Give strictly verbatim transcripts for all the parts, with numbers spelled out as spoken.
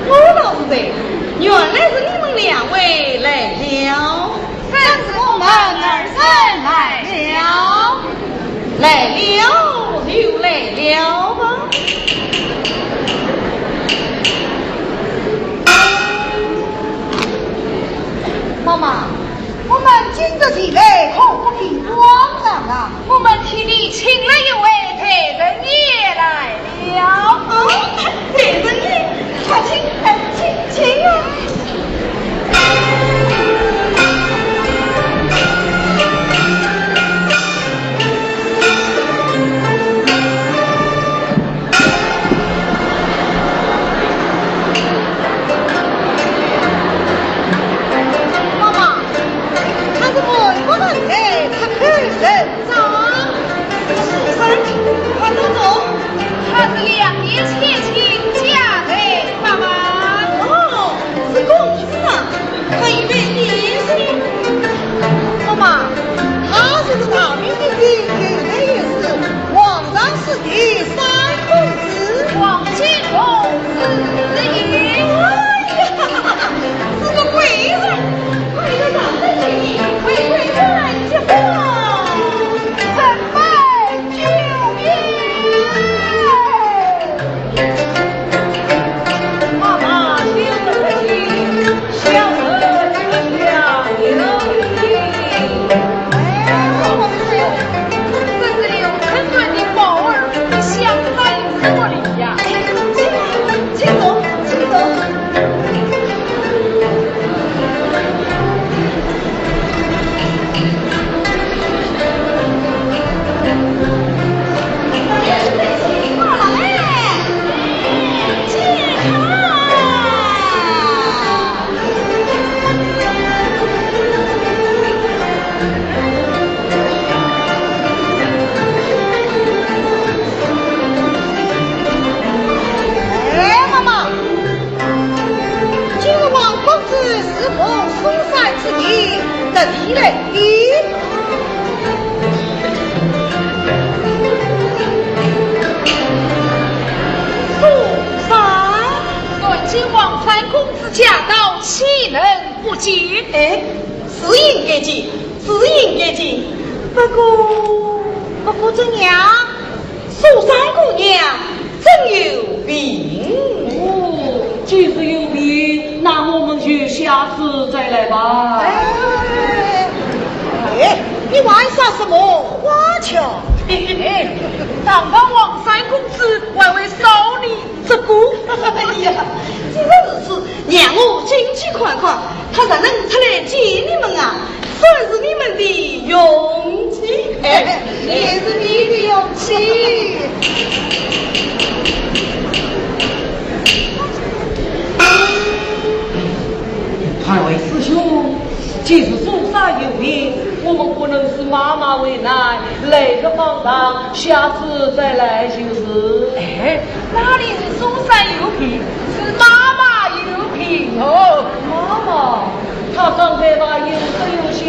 我倒是在，原来是你们两位来了。正是我们二人来了。来了就来了吧。妈妈，我们今日前来可不平光啊！我们替你请了一位大人爷来了。哦，大人爷，快请，快请，请啊！妈妈，他是外国人哎，他可以认账。书生，快坐坐。他是两年前请假的，妈妈。哦，是公子啊，快预备点心。妈妈，他就是大名鼎鼎，有名有势，皇上 是第三公子。皇亲公子也。哎呀，是个贵人，快到上等去，为贵人接风。准备酒宴。妈妈，请坐。 哎，妈妈，今日王公子是奉苏三之命，特地来的。苏三？ 南京王三公子驾到，岂能不见？哎，是应该见，是应该见。不过，不过怎样？苏三姑娘真有病。哦，既是有病，那我们就下次再来吧。哎，哎，你玩耍什么花俏？哎，堂堂王三公子，还会少你 这个，哎呀，既然如此，让我进去看看，他若能出来见你们啊，算是你们的运气，哎，也是你的运气。二位师兄，既是苏三有病，我们不能使妈妈为难，来个方长，下次再来就是。哎， 哪里是苏三有病，是妈妈有病哦。妈妈，她长得吧，又瘦又小，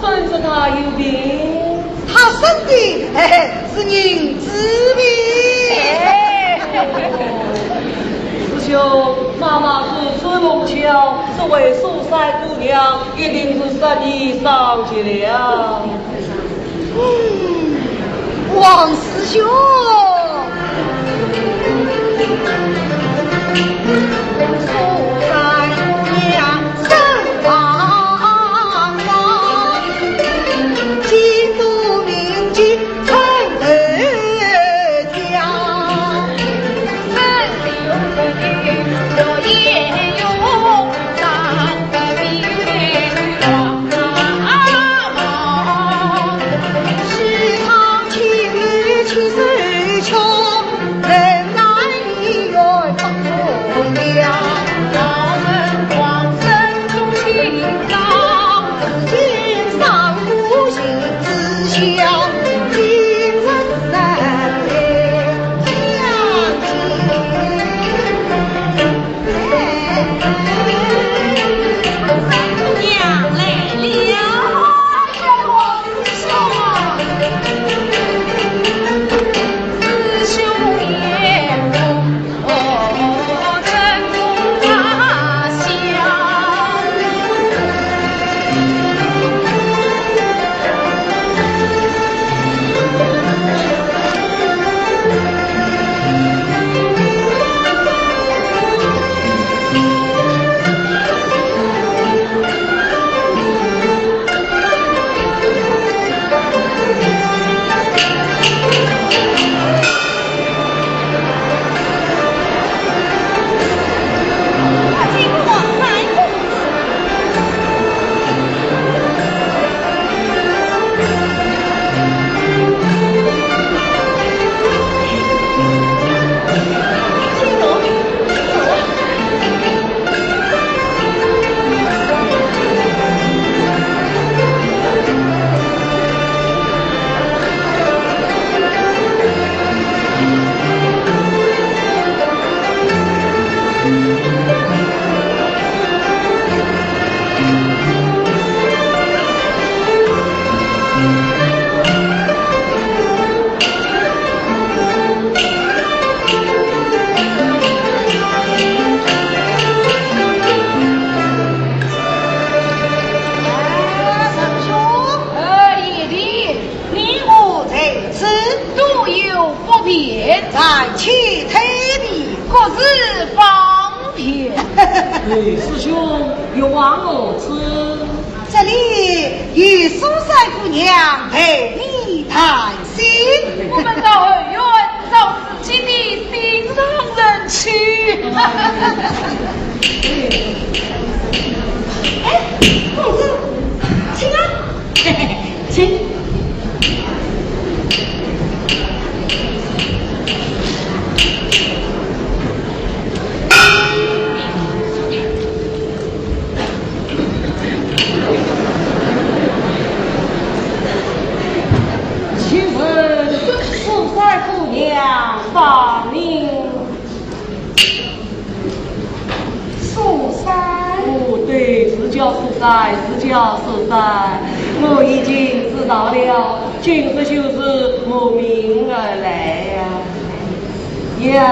怎知她有病？她生的，嘿嘿，是银子病。哎。师兄，妈妈如此弄巧，这位苏三姑娘一定是失礼上去了。 嗯，王师兄。哎，师兄，欲往何处？这里有苏三姑娘陪你谈心。我们到后院找自己的心上人去。哎，公子，请啊。 请。请问苏三姑娘芳名？ 苏三？哦，对，是叫苏三，是叫苏三。我已经知道了，今日就是慕名而来呀。呀。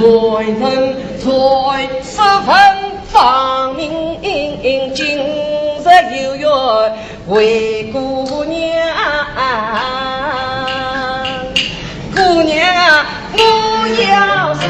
官人在此分芳名，今日有缘为姑娘。姑娘，我要想。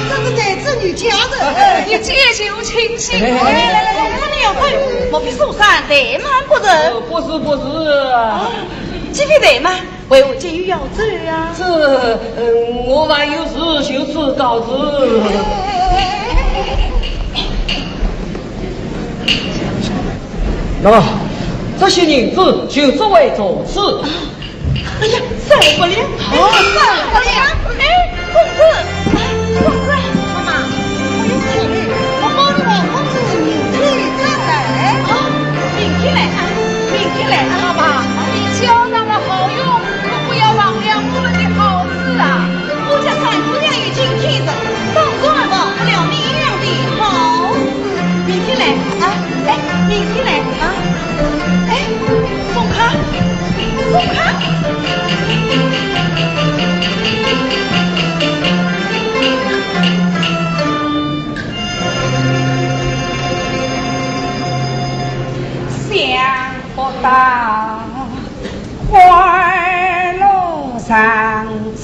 这是男子女家的。哎，一见就倾心。哎，来来来来，他们要走，莫非苏三怠慢不成？呃，不是，不是。啊，既非怠慢，为何急于要走啊？这，嗯，我还有事，就此告辞。那么，这些银子就作为坐次。 哎呀，受不了！哦，受不了！哎，公子，公子，妈妈，哎呦，我包里黄公子银子拿来。啊，明天来啊，明天来啊。爸爸，你教他的好用，可不要忘了我们的好事啊。我家三姑娘已经听着，当然忘不了你俩的好事。明天来啊，哎，明天来啊。 哎，凤开，凤开！想不到花落人中。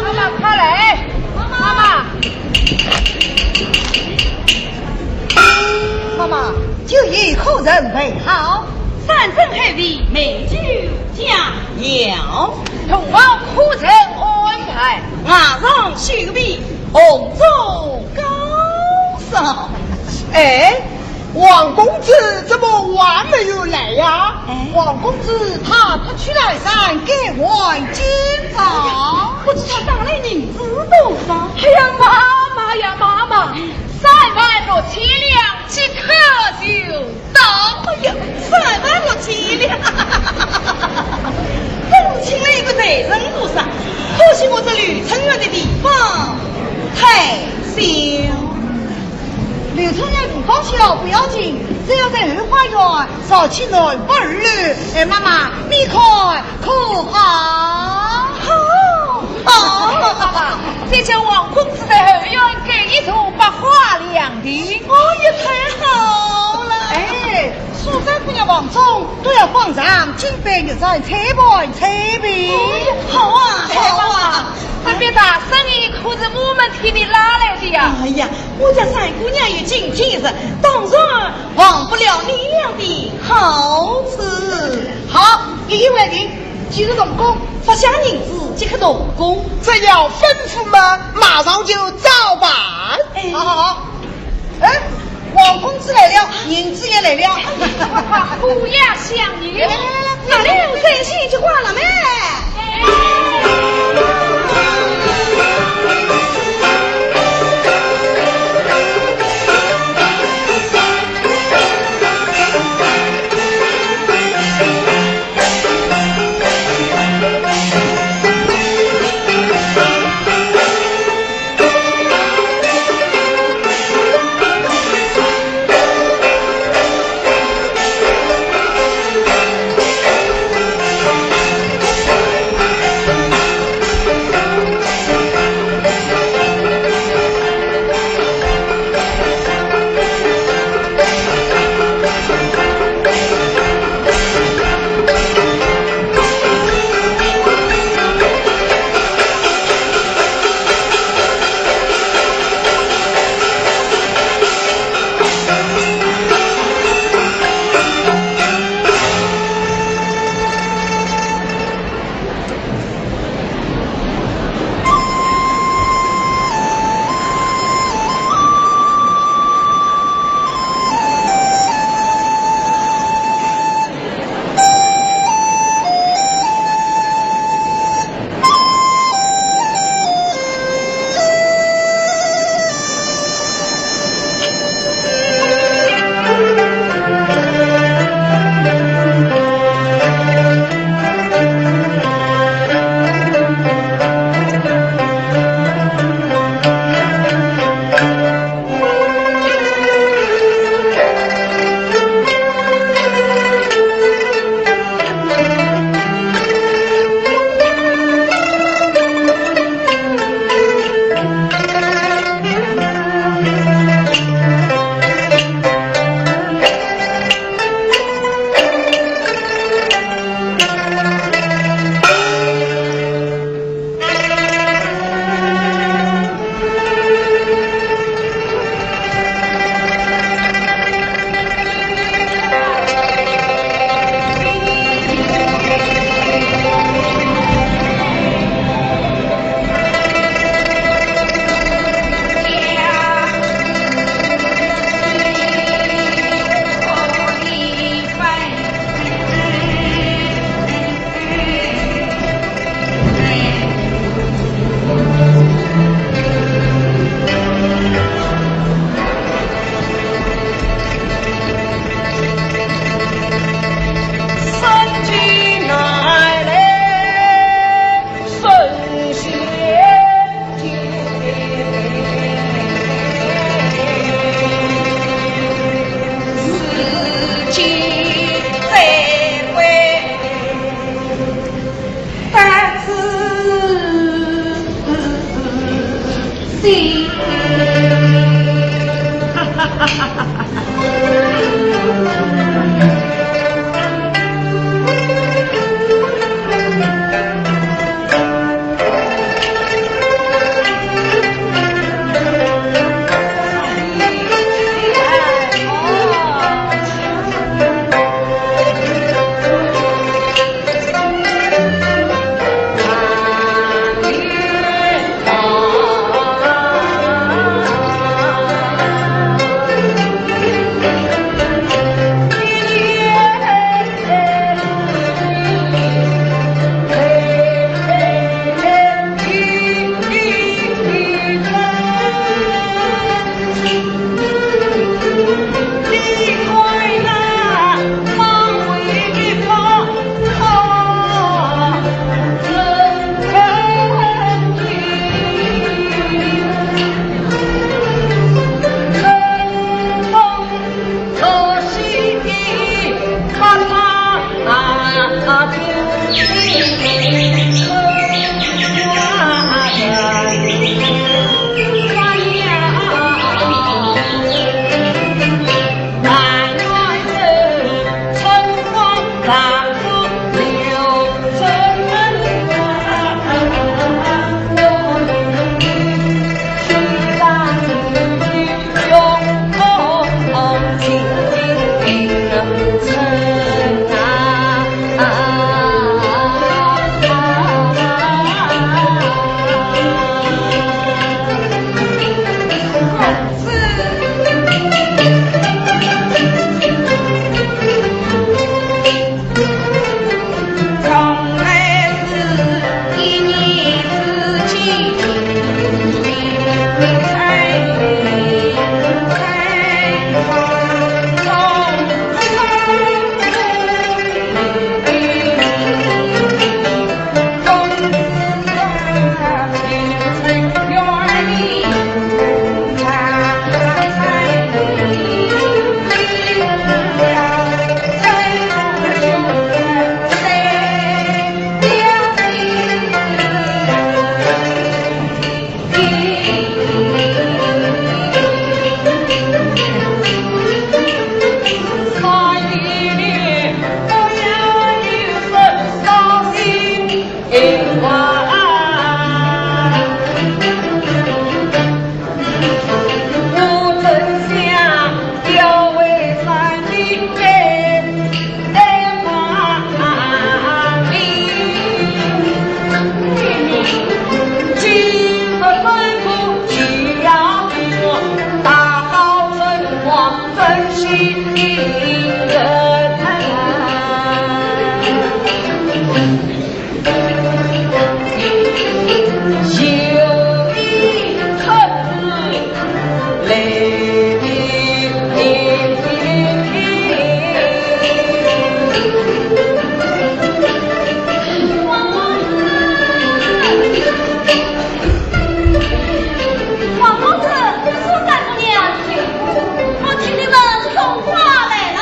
妈妈，快来！妈妈！妈妈，酒已可曾备好？山珍海味，美酒佳肴。同房可曾安排？外上绣被，红烛高烧。哎， 王公子怎么还没有来呀？哎。王公子他不去崂山改换京装。哎呀，不知他带来银子多少？哎呀，妈妈呀，妈妈，三万六千两即刻就到。哎呀，三万六千两！真是请来一个财神菩萨，可惜我这柳春院的地方太小。刘春元不高兴不要紧，只要在后花园造起暖风炉。哎，妈妈，你看可好？好。哦，妈妈，这叫王公子在后院盖一座百花凉亭。哦，也太好了。哎，苏三姑娘房中都要放上金杯玉盏、彩盘、彩屏。哦，好啊，好啊。这边大生意可是我们替你拉来的呀。哎呀， 我家三姑娘有今天日，当然忘不了你俩的好处。好，一言为定，即日动工，发下银子即刻动工。只要吩咐嘛，马上就照办。哎。好好好。哎，王公子来了，银子也来了。快快，虎牙相迎。来来来来，拿了这些就挂了没？王公子，苏三姑娘，我替你们送花来了。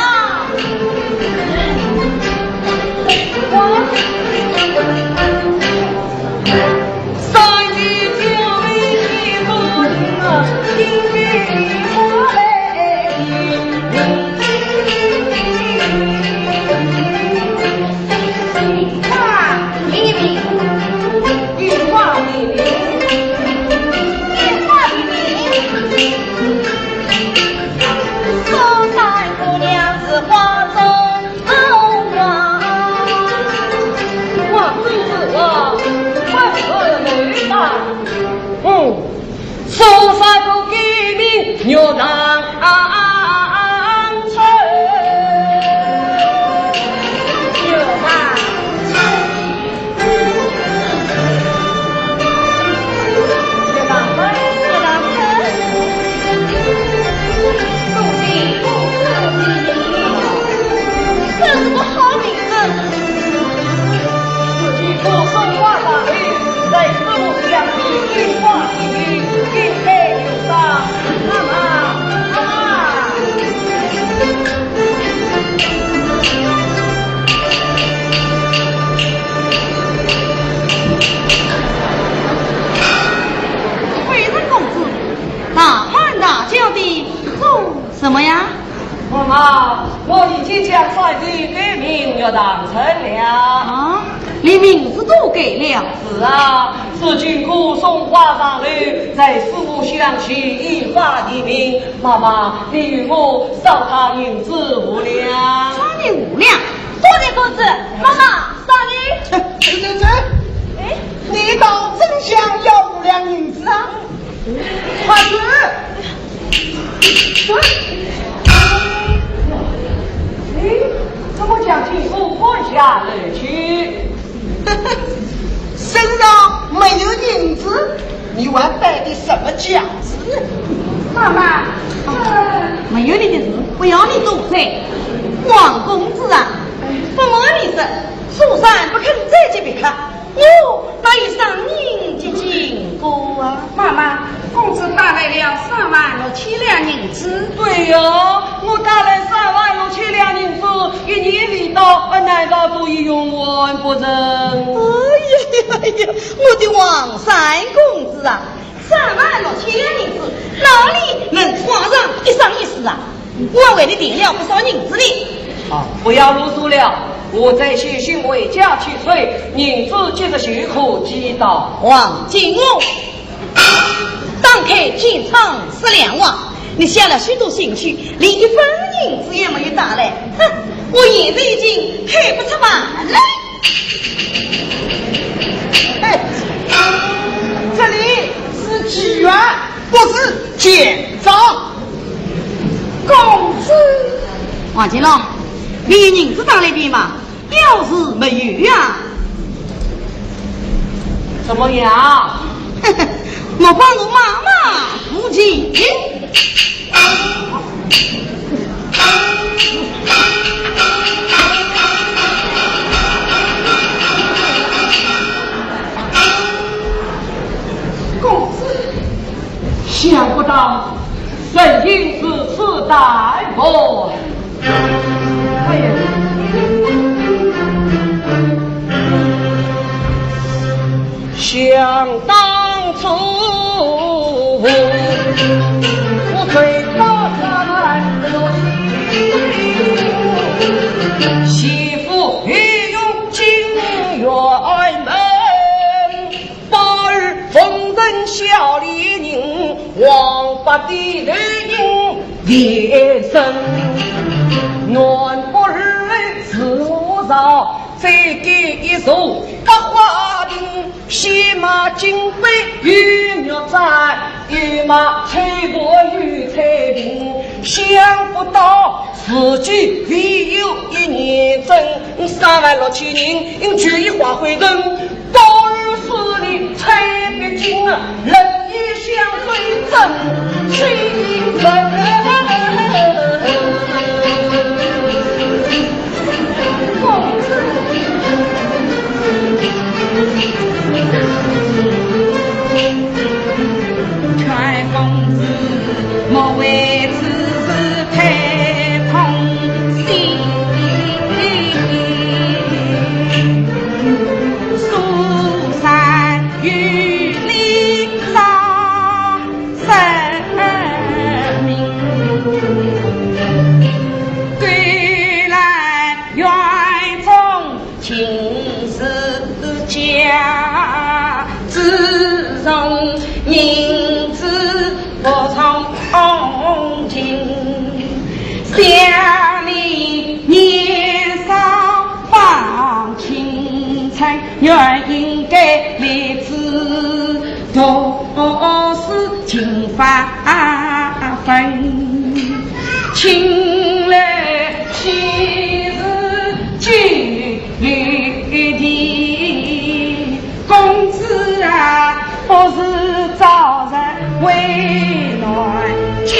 贵人公子，大喊大叫的做什么呀？ 妈妈，我已经将帅的改名玉堂城了。啊，你名字都改了？是啊，是金姑送花上楼，在四五乡去以花易名。妈妈，你与我赏他银子五两。赏你五两？多谢公子，妈妈，赏你。走走走，哎，你倒真想要五两银子啊？ 快去！哎，怎么将金姑赶下楼去？身上没有银子，你还摆的什么架子呢？妈妈，没有你的事，不要你多嘴。王公子啊，不瞒你说，苏三不肯再接别客， 我哪有赏银的金姑啊？妈妈，公子带来了三万六千两银子。对呀，我带来三万六千两银子，一年里到，难道都已用完不成？哎呀呀呀，我的王三公子啊，三万六千两银子，哪里能花上一生一世啊？ 我为你定了不少银子的。啊，不要啰嗦了，我再写信回家去催，银子即日就可寄到。王金翁，打开天窗说亮话，你写了许多信去，连一分银子也没有带来。哼，我现在已经开不出门来。哎，这里是妓院，不是奸 账。公子。王金翁，你银子打来的吗？表示没有啊。怎么样？我帮我妈妈付钱。公子，想不到人心如此淡薄。哎呀，想当初，我最大的荣幸，媳妇御用金銮门。 八二风尘笑里人，王八的头影连声。南北二路四无常，再给一座百花亭，先卖金杯与玉盏，又卖菜粕与菜饼，想不到 自己唯有一年整，三万六千人，聚一化灰尘，都是你太不敬啊！人也相随真，谁人？公子。 劝公子莫为此事太痛心。苏三与你早说明，归来园中 尽是家，自从银子不从红巾，想你年少方青春，原应该立志读书勤发奋。 请来喜事酒席，公子啊，不如早日回南京。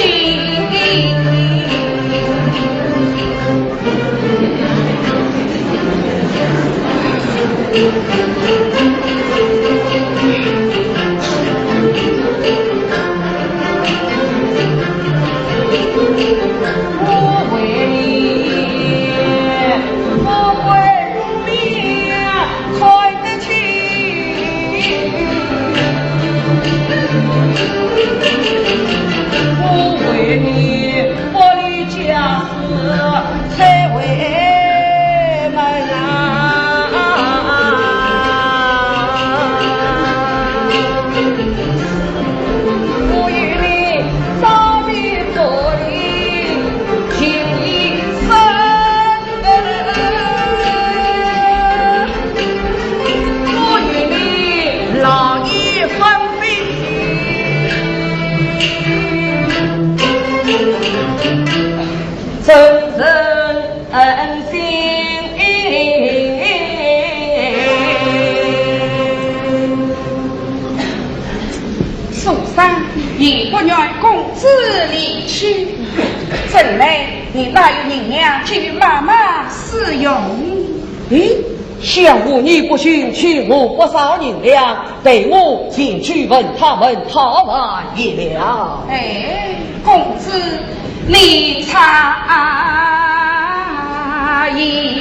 苏三也不愿公子离去，怎奈你哪有银两给妈妈使用？咦，想我你不行，欠我不少银两，待我前去问他们讨还一两。哎，公子，你差矣。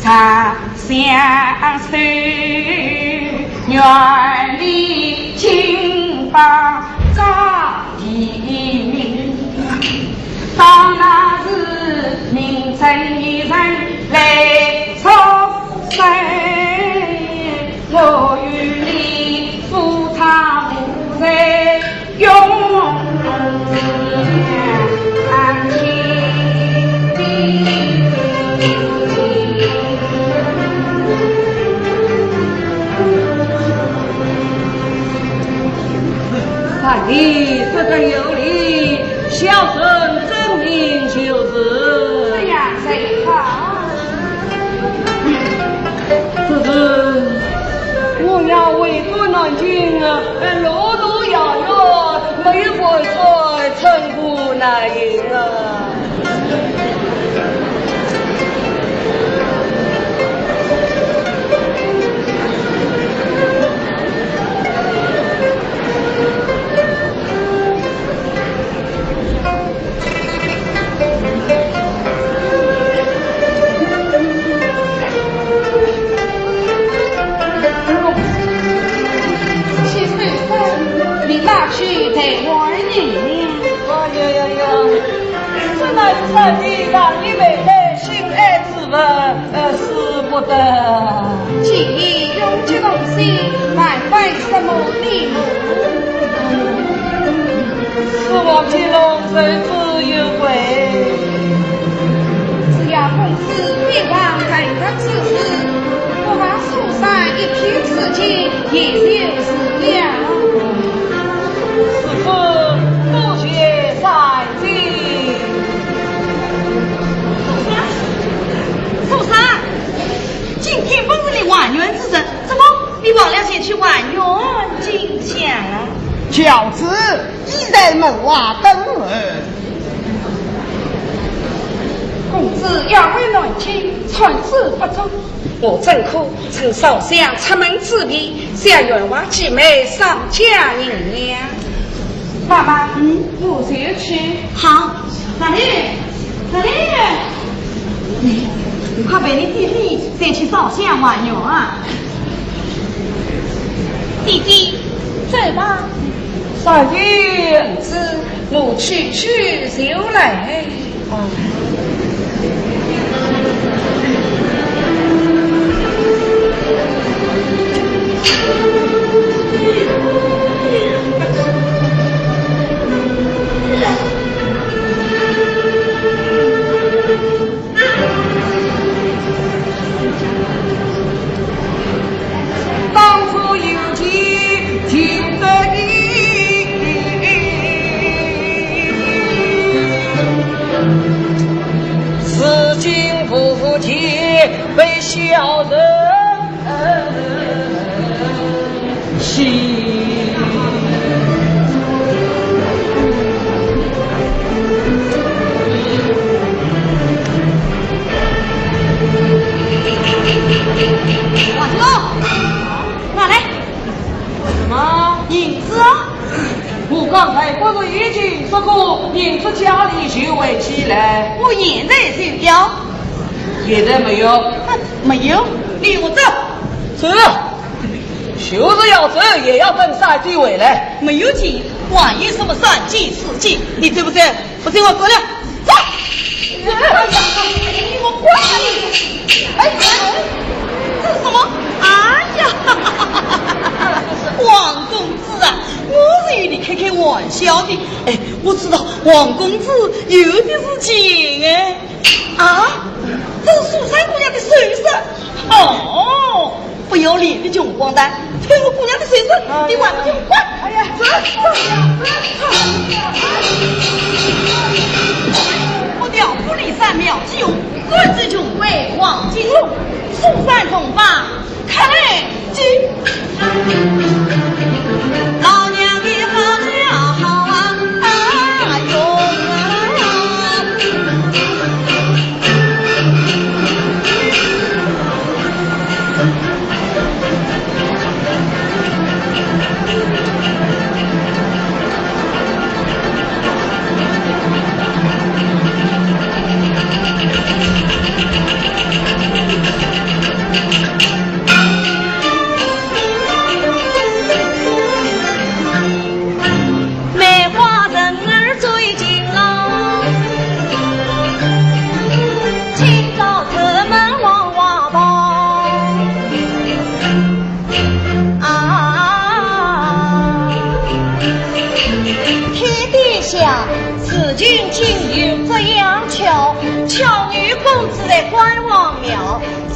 啊，相思，愿你金榜高第名。到那时，名正言顺来作声，我与你夫唱妇随。 永结同心。大爷说得有理，小生遵命就是。这样最好。 只是我要回转南京啊，路途遥远，没有饭菜寸步难行啊。 先生，你哪去台湾人了？哎呀呀呀，这乃是三弟让你妹妹心爱之物，呃，使不得。既已永结同心，还摆什么礼物？ 是王金龙受之有愧。只要公子别忘待他之事，不妨送上一片紫金，也就是了。是，多谢三弟。苏三，苏三，今天本是你还愿之日，怎么你忘了前去还愿进香了？ 小子已在门外等候。公子要回南京，参事不足，我怎可趁烧香出门之便，向员外姐妹商借银两？妈妈，嗯，我就去。好，哪里？ 哎，你快陪你弟弟先去烧香还愿啊。弟弟，走吧。三弟，公子，我去去就来。啊。 当初有情情得意，如今不见被小人 王金龙，拿来。什么？银子啊？我刚才不是已经说过，银子家里就会寄来？我现在就要。现在没有？啊，没有。你我走。走了。 就是要走，也要等三弟回来。没有钱，还有什么三计四计？你对不对？不信我过来。走！哎呀，你我管你！哎，这是什么？哎呀，王公子啊，我是与你开开玩笑的。哎，我知道王公子有的是钱哎。啊，这是苏三姑娘的首饰。哦， 不要脸的穷光蛋，偷我姑娘的首饰，你还不给我滚！哎呀，走，走，走。不料富丽山苗季红，专治穷鬼王金龙，苏三同胞，看来这……老娘的好叫好啊，啊，用啊。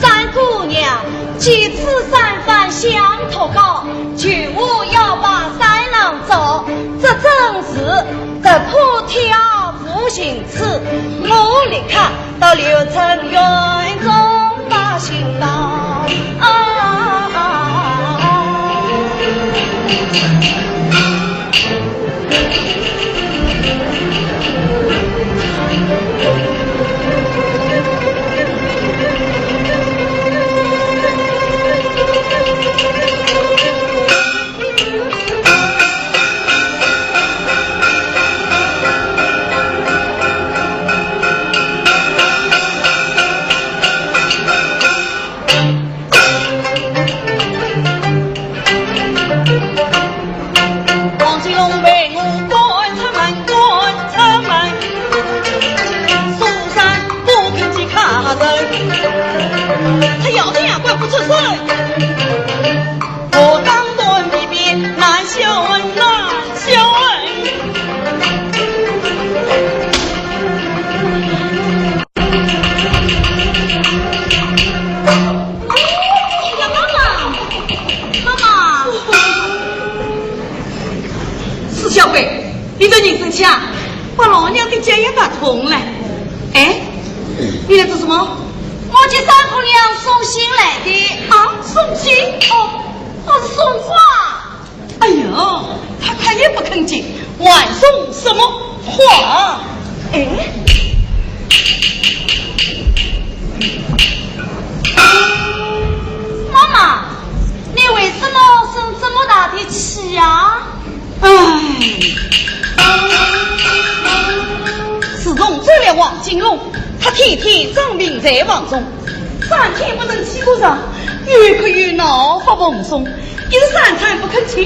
三姑娘，几次三番相托告，求我要把三郎捉，这真是得可挑不行此。我立刻到刘城院中把信报。啊啊啊啊啊！ 王金龙被我赶出门，赶出门，苏三不肯去看人，他要的也管不出事。我当断皮鞭难消恨，难消恨。 哎呀，妈妈，妈妈！死小鬼，你这人生气啊，把老娘的脚也打痛了。哎，你来做什么？我给三姑娘送信来的。啊，送信？哦，我是送花。 哎呦，他看也不肯进，还送什么花？哎，妈妈，你为什么生这么大的气呀？唉，自从做了王金龙，他天天装病在房中，三天不曾起过床，又哭又闹发疯疯。 一日三餐不肯吃，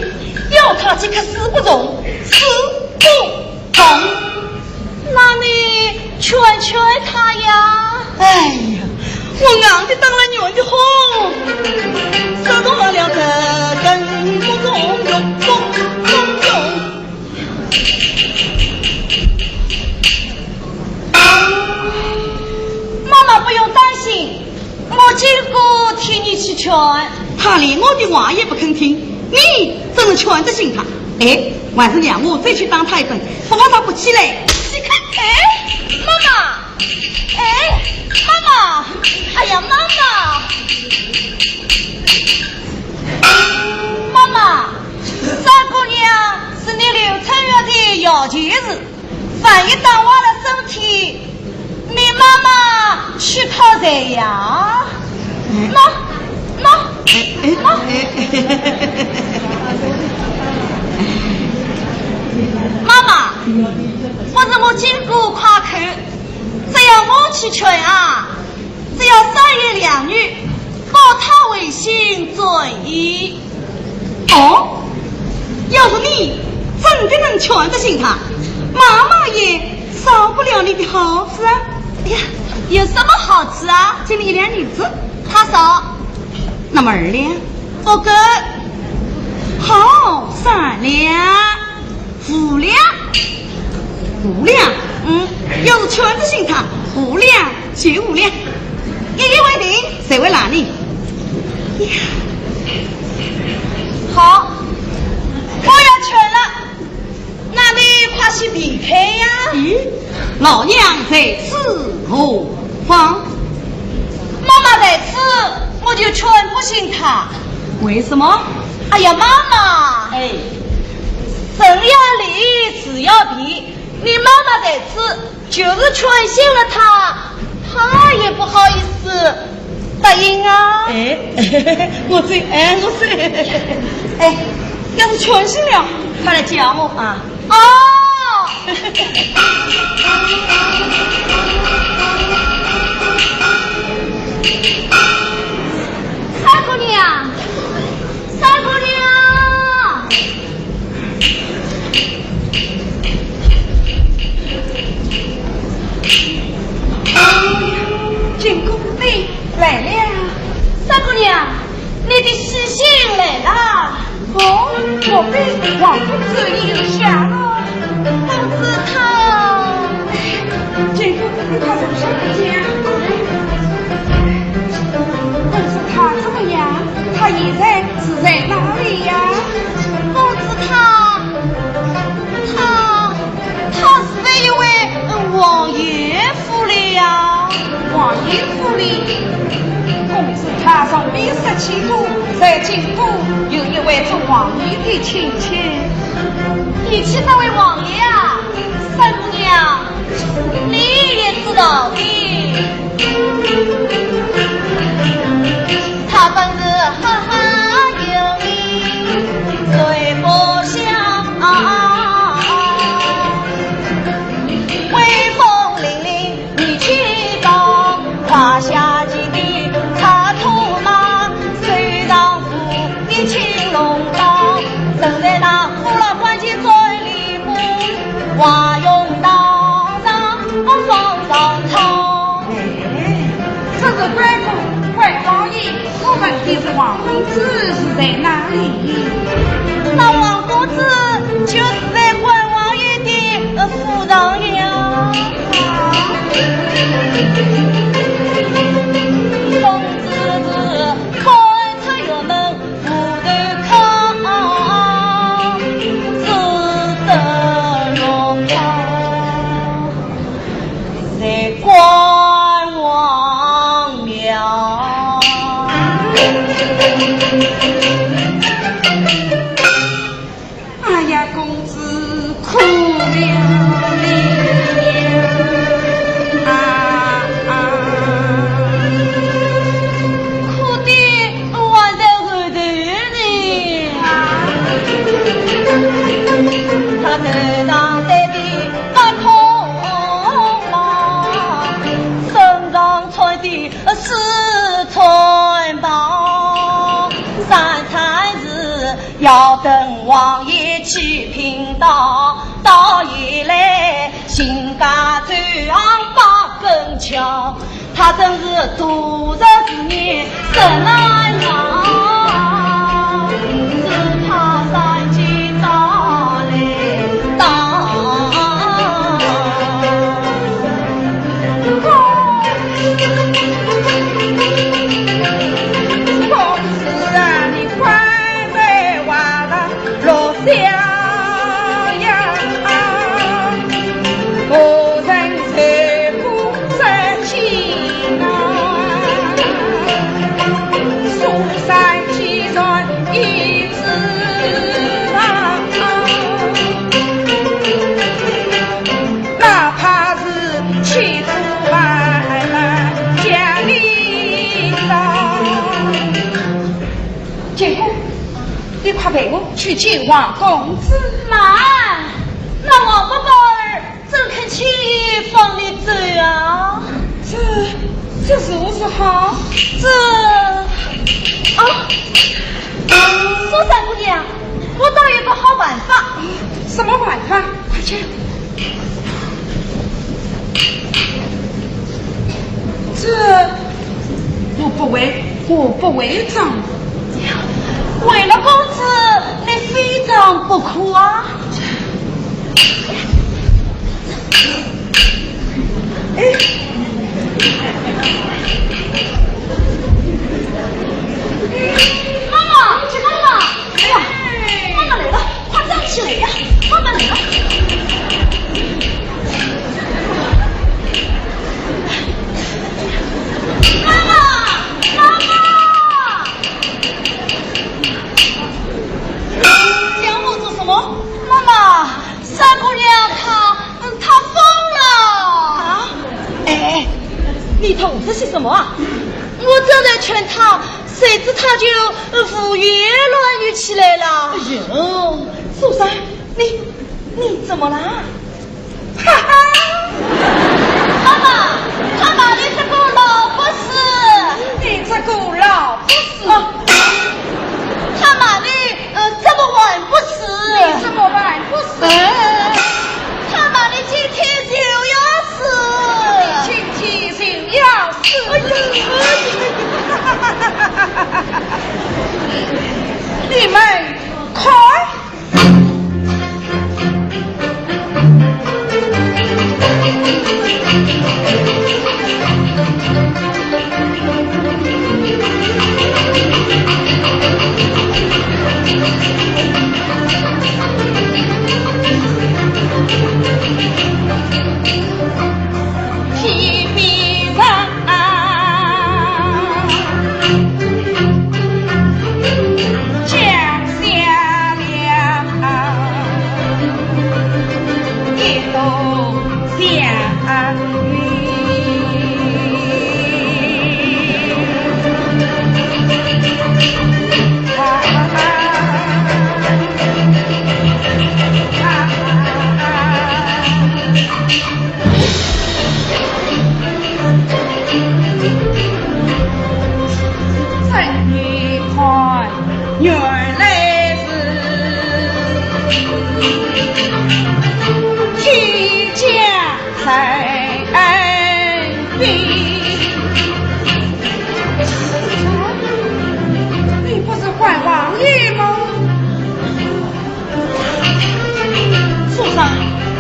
要他几克死不从，死不从。那你劝劝他呀。哎呀，我硬的打了软的好，只能了这根不中用，不中用。妈妈不用担心， 我金姑替你去劝。他连我的话也不肯听，你怎能劝得醒他？哎，还是让我再去打他一顿，不怕他不起来。你看，哎，妈妈，哎，妈妈，哎呀，妈妈，妈妈，三姑娘是你刘春月的要紧事。 万一打坏了身体，你妈妈去讨谁呀？喏，喏，喏。妈妈，不是我金姑夸口，只要我去劝啊， 只要三言两语，保他回心转意。哦，要是你真的能劝得醒他，妈妈也少不了你的好处啊。哎呀，有什么好处啊？给你一两银子。他少。那么二两？不够。好，三两。 五两。五两？嗯，要是劝得醒他，五两就五两。一言为定，谁会拦你？好，我要劝了，那你快些离开呀。咦，老娘在此何妨？妈妈在此，我就劝不醒他。为什么？哎呀，妈妈！哎。 人要离，树要别，你妈妈在此，就是劝醒了他，他也不好意思答应啊。哎，我知，哎，我知。哎，要是劝醒了，他来叫我啊。哦。三姑娘，三姑娘。 金公子来了。三姑娘，你的喜信来了。哦，莫非王公子留下了？公子他……金公子，你快上去见。现在是在哪里呀？公子他，他，他是在一位，呃，王爷府里呀。王爷府里？公子他从未说起过，在京都有一位做王爷的亲戚。提起那位王爷啊，三姑娘，你也知道的。 他本是赫赫有名，谁不晓？威风凛凛你去到，胯下骑的赤兔马，手上舞的青龙刀，身在大 五老关节最里不，华容道上我方上草。哎，这是关公，关王爷，我问的是王公子是在哪里？那王公子就是在关王爷的，呃，府上呀。公子是关出辕门 不得看，只得落跑在关王庙。哎呀，公子 苦了命啊！啊，苦的还在后头呢。他头上戴的白孔帽，身上穿的 是穿袍，三餐是要等王爷去贫道，到夜来，行家走巷把更巧。他真是度日如年，什么样？只怕三更到来到。 公子啊，你快快话上落下呀，我人受苦受尽啊，苏三既然已 知道，哪怕是千苦万难家里上。建功，你快陪我去见王公子。慢，那王伯伯儿 怎肯轻易放你走啊？这，这如何好？这，啊，苏三姑娘，我倒有个好办法。什么办法？快讲。这，我不会，我不会装。为了公子，你非装不可啊。 哎，妈妈，妈妈，哎呀，妈妈来了，快站起来呀，妈妈来了。妈妈，妈妈。 叫我做什么？妈妈，三姑娘她，嗯，她疯了。啊？哎，哎，你偷这些什么啊？我正在劝她，谁知她就，呃，胡言乱语起来了。哎呦，苏三，你，你怎么了？ 哈哈，妈妈，他骂你这个老不死。你这个老不死。哦，他骂你，呃，这个晚不死。你这个晚不死。哎，他骂你今天就要死。你今天就要死。哎呀，哎呀。你们看， 你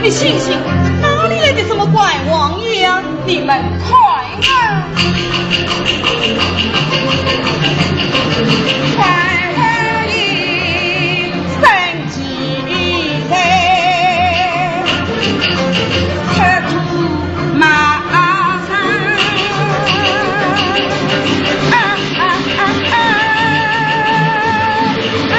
你醒醒，哪里来的什么关王爷啊？你们看啊！关王爷生几岁，出土马上。啊啊啊啊！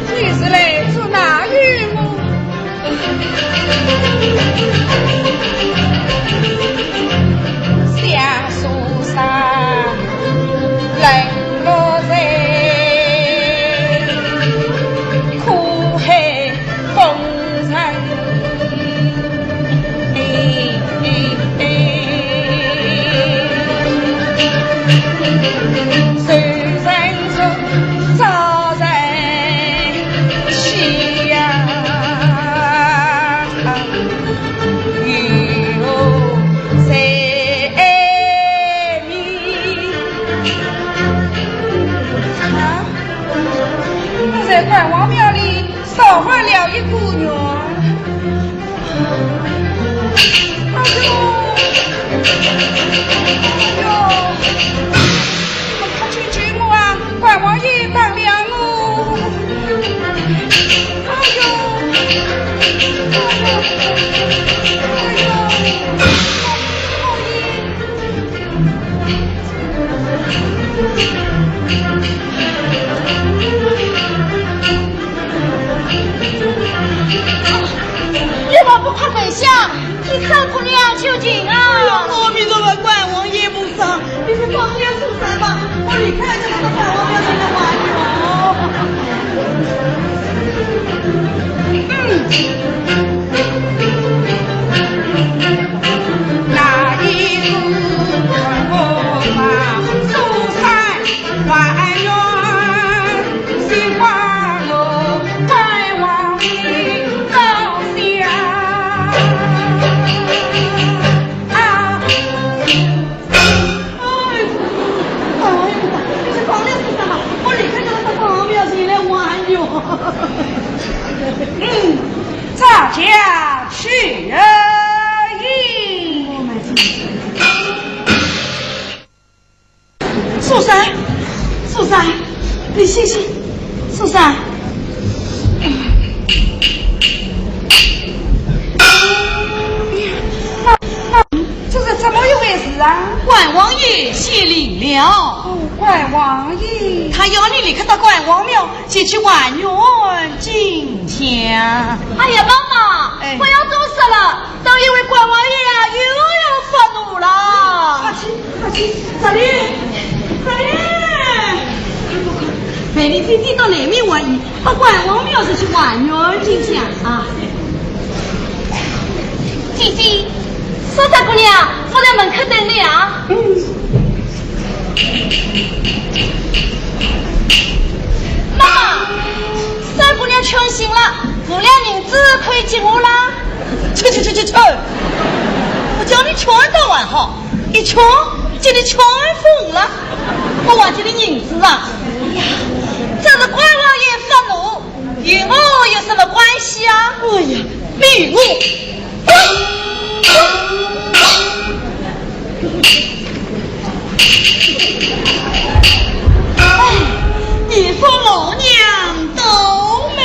你是来自哪里么？ 啊，我在关王庙里少喝了一股肉。哎呦，哎呦，你们快去救我啊！关王爷打了我。哎呦，哎呦，哎呦，关王爷。 你们不快跪下，替三姑娘求情啊！哎呦，阿弥陀佛，关王爷菩萨，你们放我出山吧，我离开这个关王庙，现在还有。嗯。 哎，哎，这光良是什么？我离开这个地方，我要进来玩哟。嗯，咱家去而已。苏三，苏三，你醒醒，苏三。 这是怎么一回事啊？关王爷显灵了。哦，关王爷。他要你立刻到关王庙前去还愿进香。哎呀，妈妈，哎。不要多说了，等一会关王爷啊，又要发怒了。快去，快去，这里，这里。快快快，陪你姐姐到南面还愿，到关王庙前去还愿进香啊。 姐姐，苏三姑娘，我在门口等你啊。嗯。妈妈，三姑娘劝醒了，五两银子可以给我啦。去去去去去！我叫你劝倒还好，一劝，给你劝疯了。我还给你银子啊？哎呀，这是关王爷发怒， 与我有什么关系啊？哎呀，与我！哎，你说老娘倒霉。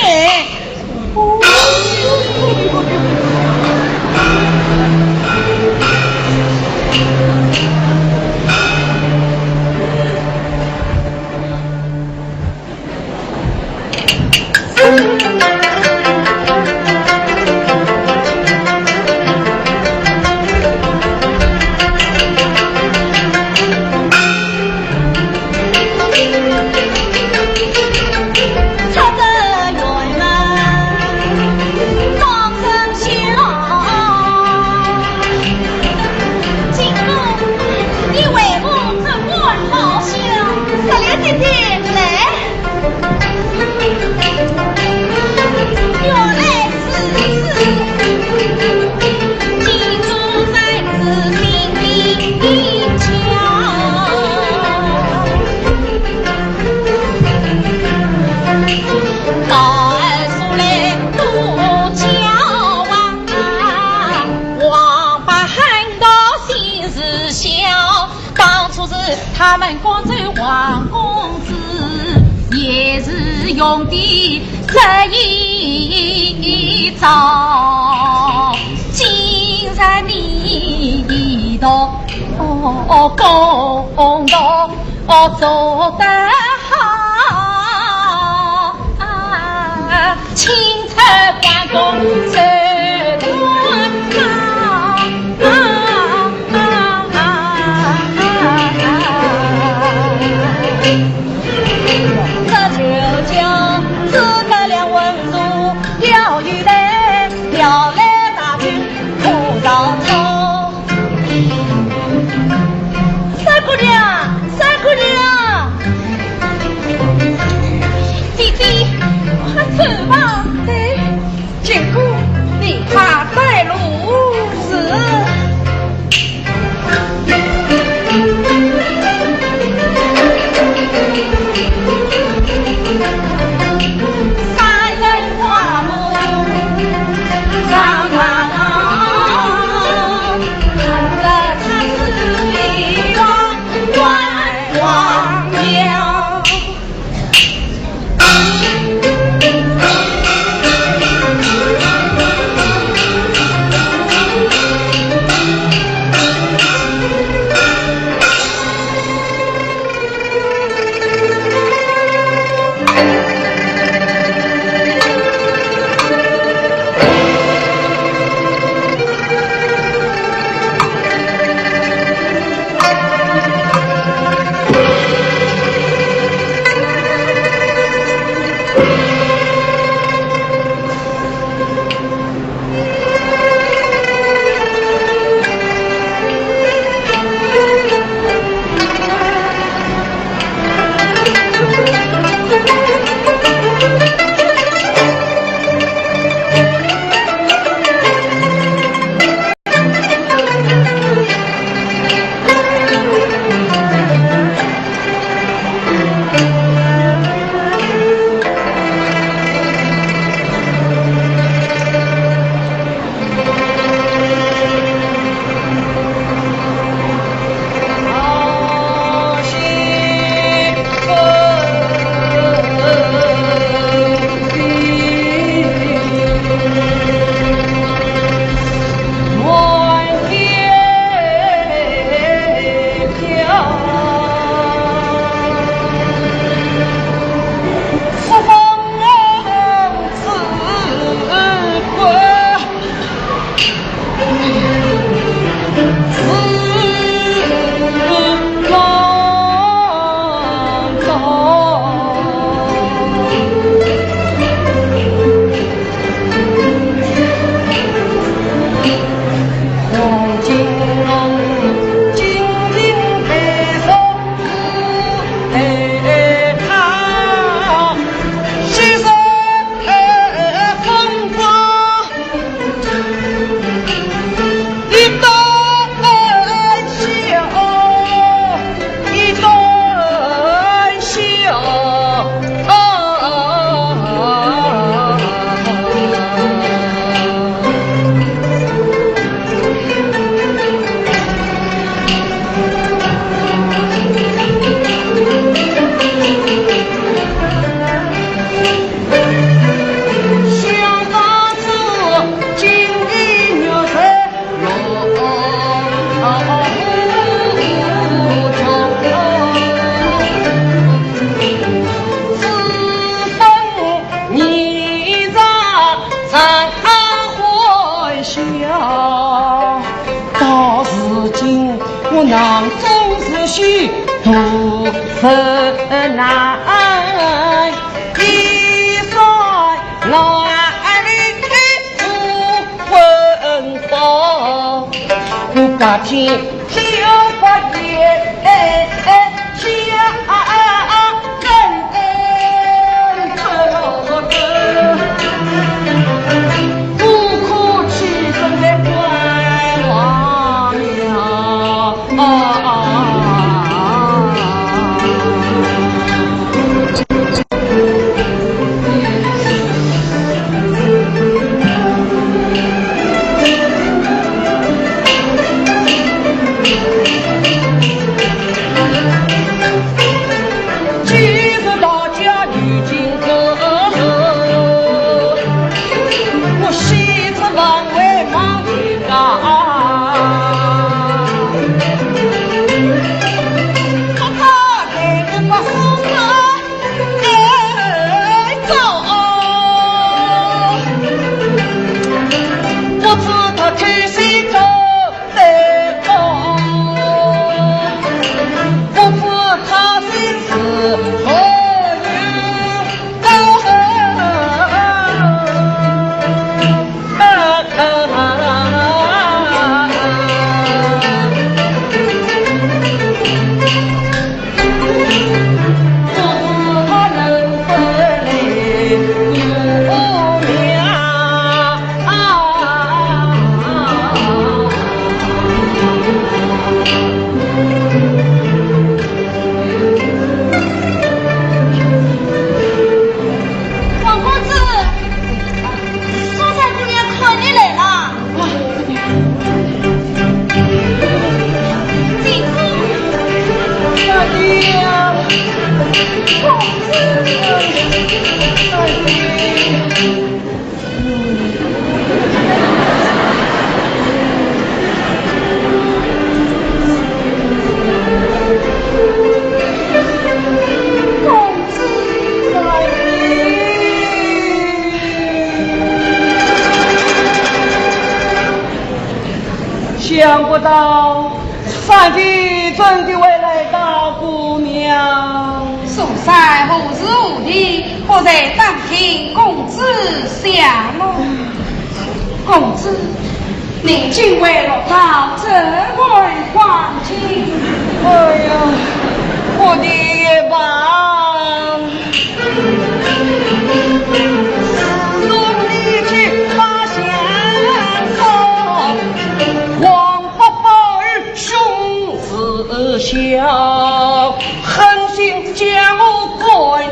用的这一招，今日你一同功劳做得好，清采关公受断。 这就叫诸葛亮文武要有礼，要来大军破曹操。三姑娘，三姑娘，姐姐，快走吧。对。 金姑，你快带路。是。三人跨步上大堂，看得他是一望万王庙。到如今，我囊中之气，肚腹难，衣衫褴褛，不温饱。我白天想不到三弟真的会来打姑娘。宋帅何时何地，不在当庭公子下落。公子，你竟会落到这般光景。哎呀，我的一把。 送你去把相送，王八宝儿凶似笑，狠心将我赶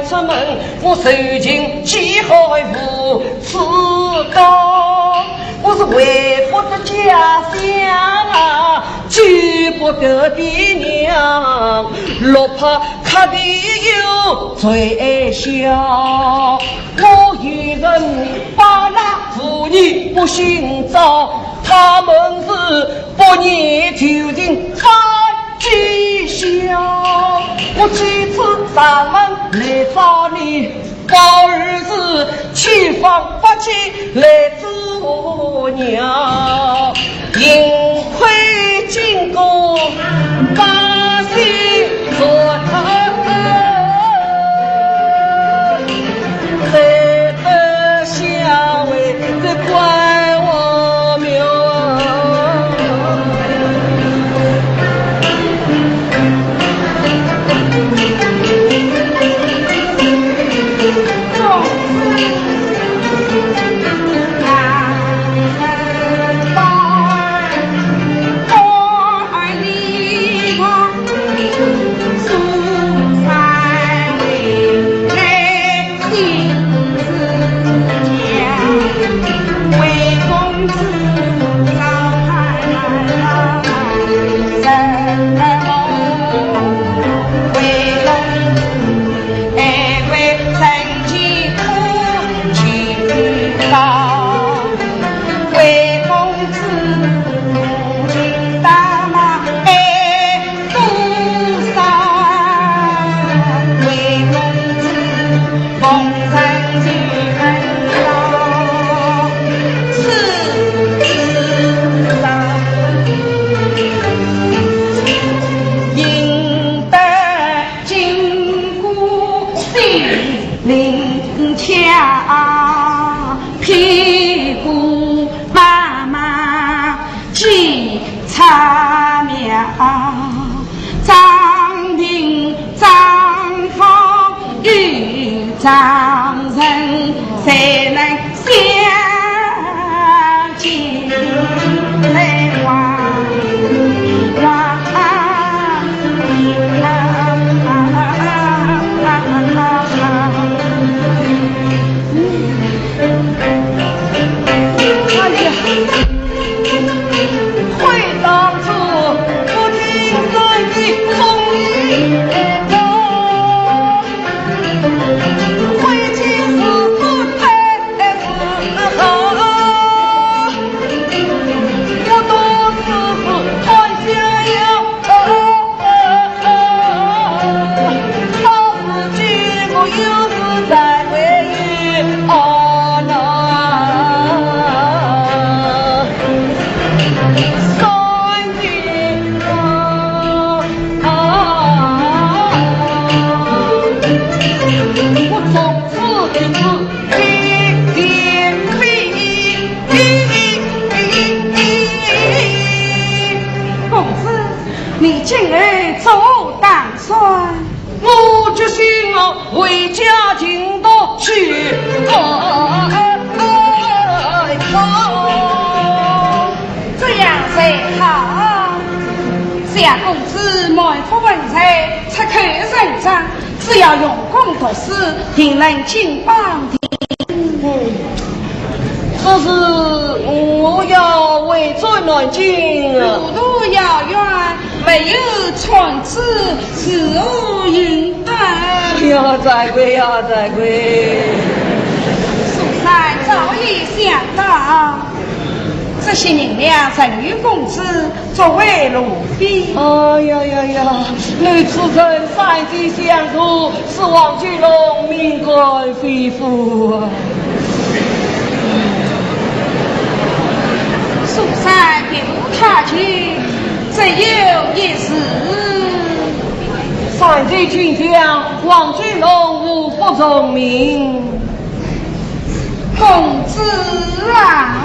出门，我受尽饥寒无处告。我是为不得家乡啊，救不得爹娘，落魄 客店又最小，我一人把那妇女不幸找，他们是不念旧情反讥笑。我几次上门来找你，宝二是千方百计来阻拦。 幸亏经过百姓说他，才得下位，这怪我命。公子，你今后作何打算？我决心啊，回家尽道去。哎，哎，哎，这样才好。小公子满腹文才，出口成章，只要用功读书，定能金榜题。 嗯，可是我要回转南京啊。路途遥远，不没有传旨，如何应当？哎呀，罪过呀，罪过！苏三早已想到，这些银两仍有公子，作为路费。哎呀呀呀，你此人三计相图， 使王金龙命官非夫啊！苏三别无他求，只有一事。三计俱详，王金龙无不从命。 公子啊，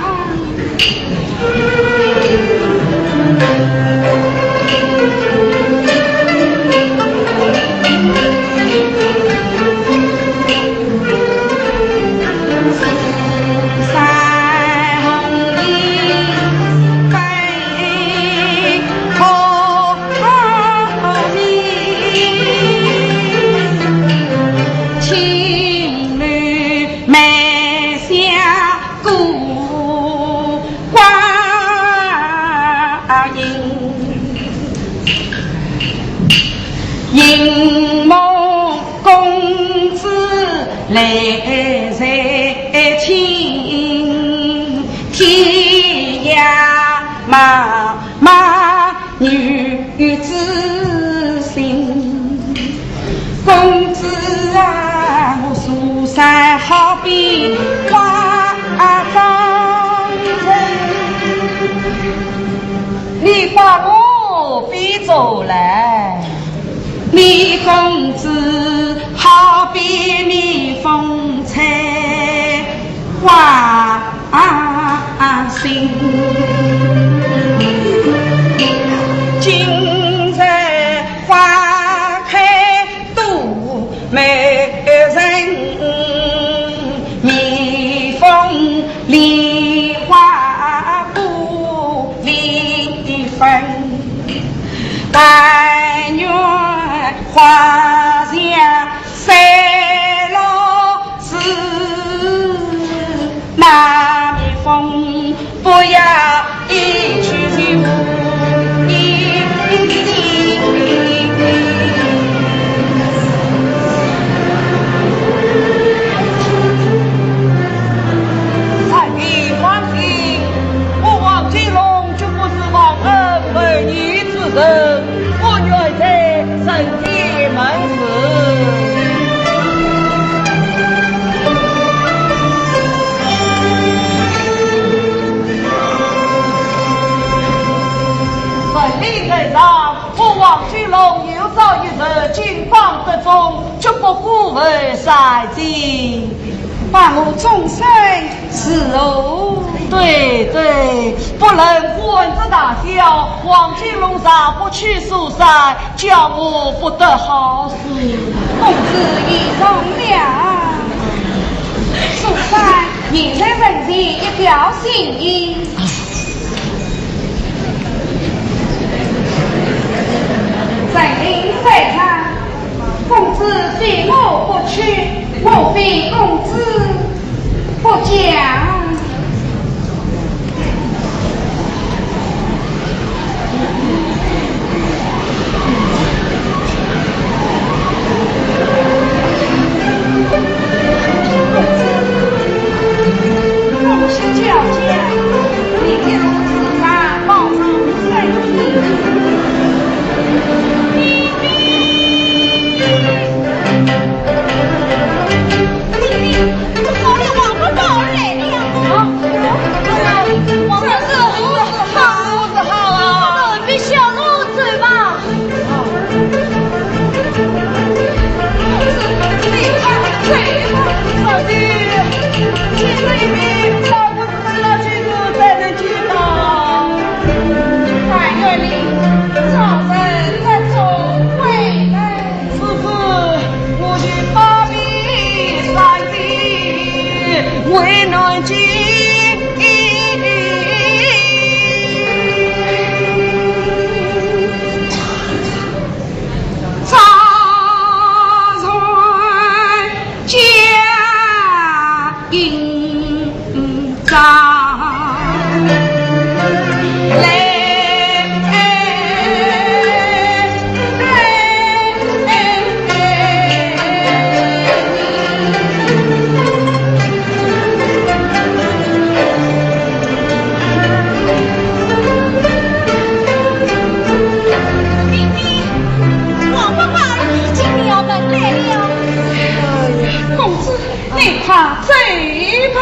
公子啊，我苏三好比花中人。你把我比作兰，你公子好比蜜蜂采花 心。今日花开多美人，蜜蜂恋花不恋粉。但愿花谢 散落时，那蜜蜂不要一去无影。在你放心，我王金龙绝不是忘恩负义之人。 我愿在人间门市。人民人上，我王金龙有朝一日金榜题中，绝不辜负三计。 把我终身伺候。对，对，不论官职大小，王金龙若不娶苏三，叫我不得好死。公子言重了。苏三，你在门前一表心意。陈琳在上，公子非我不娶，我非公子 不讲。快走吧。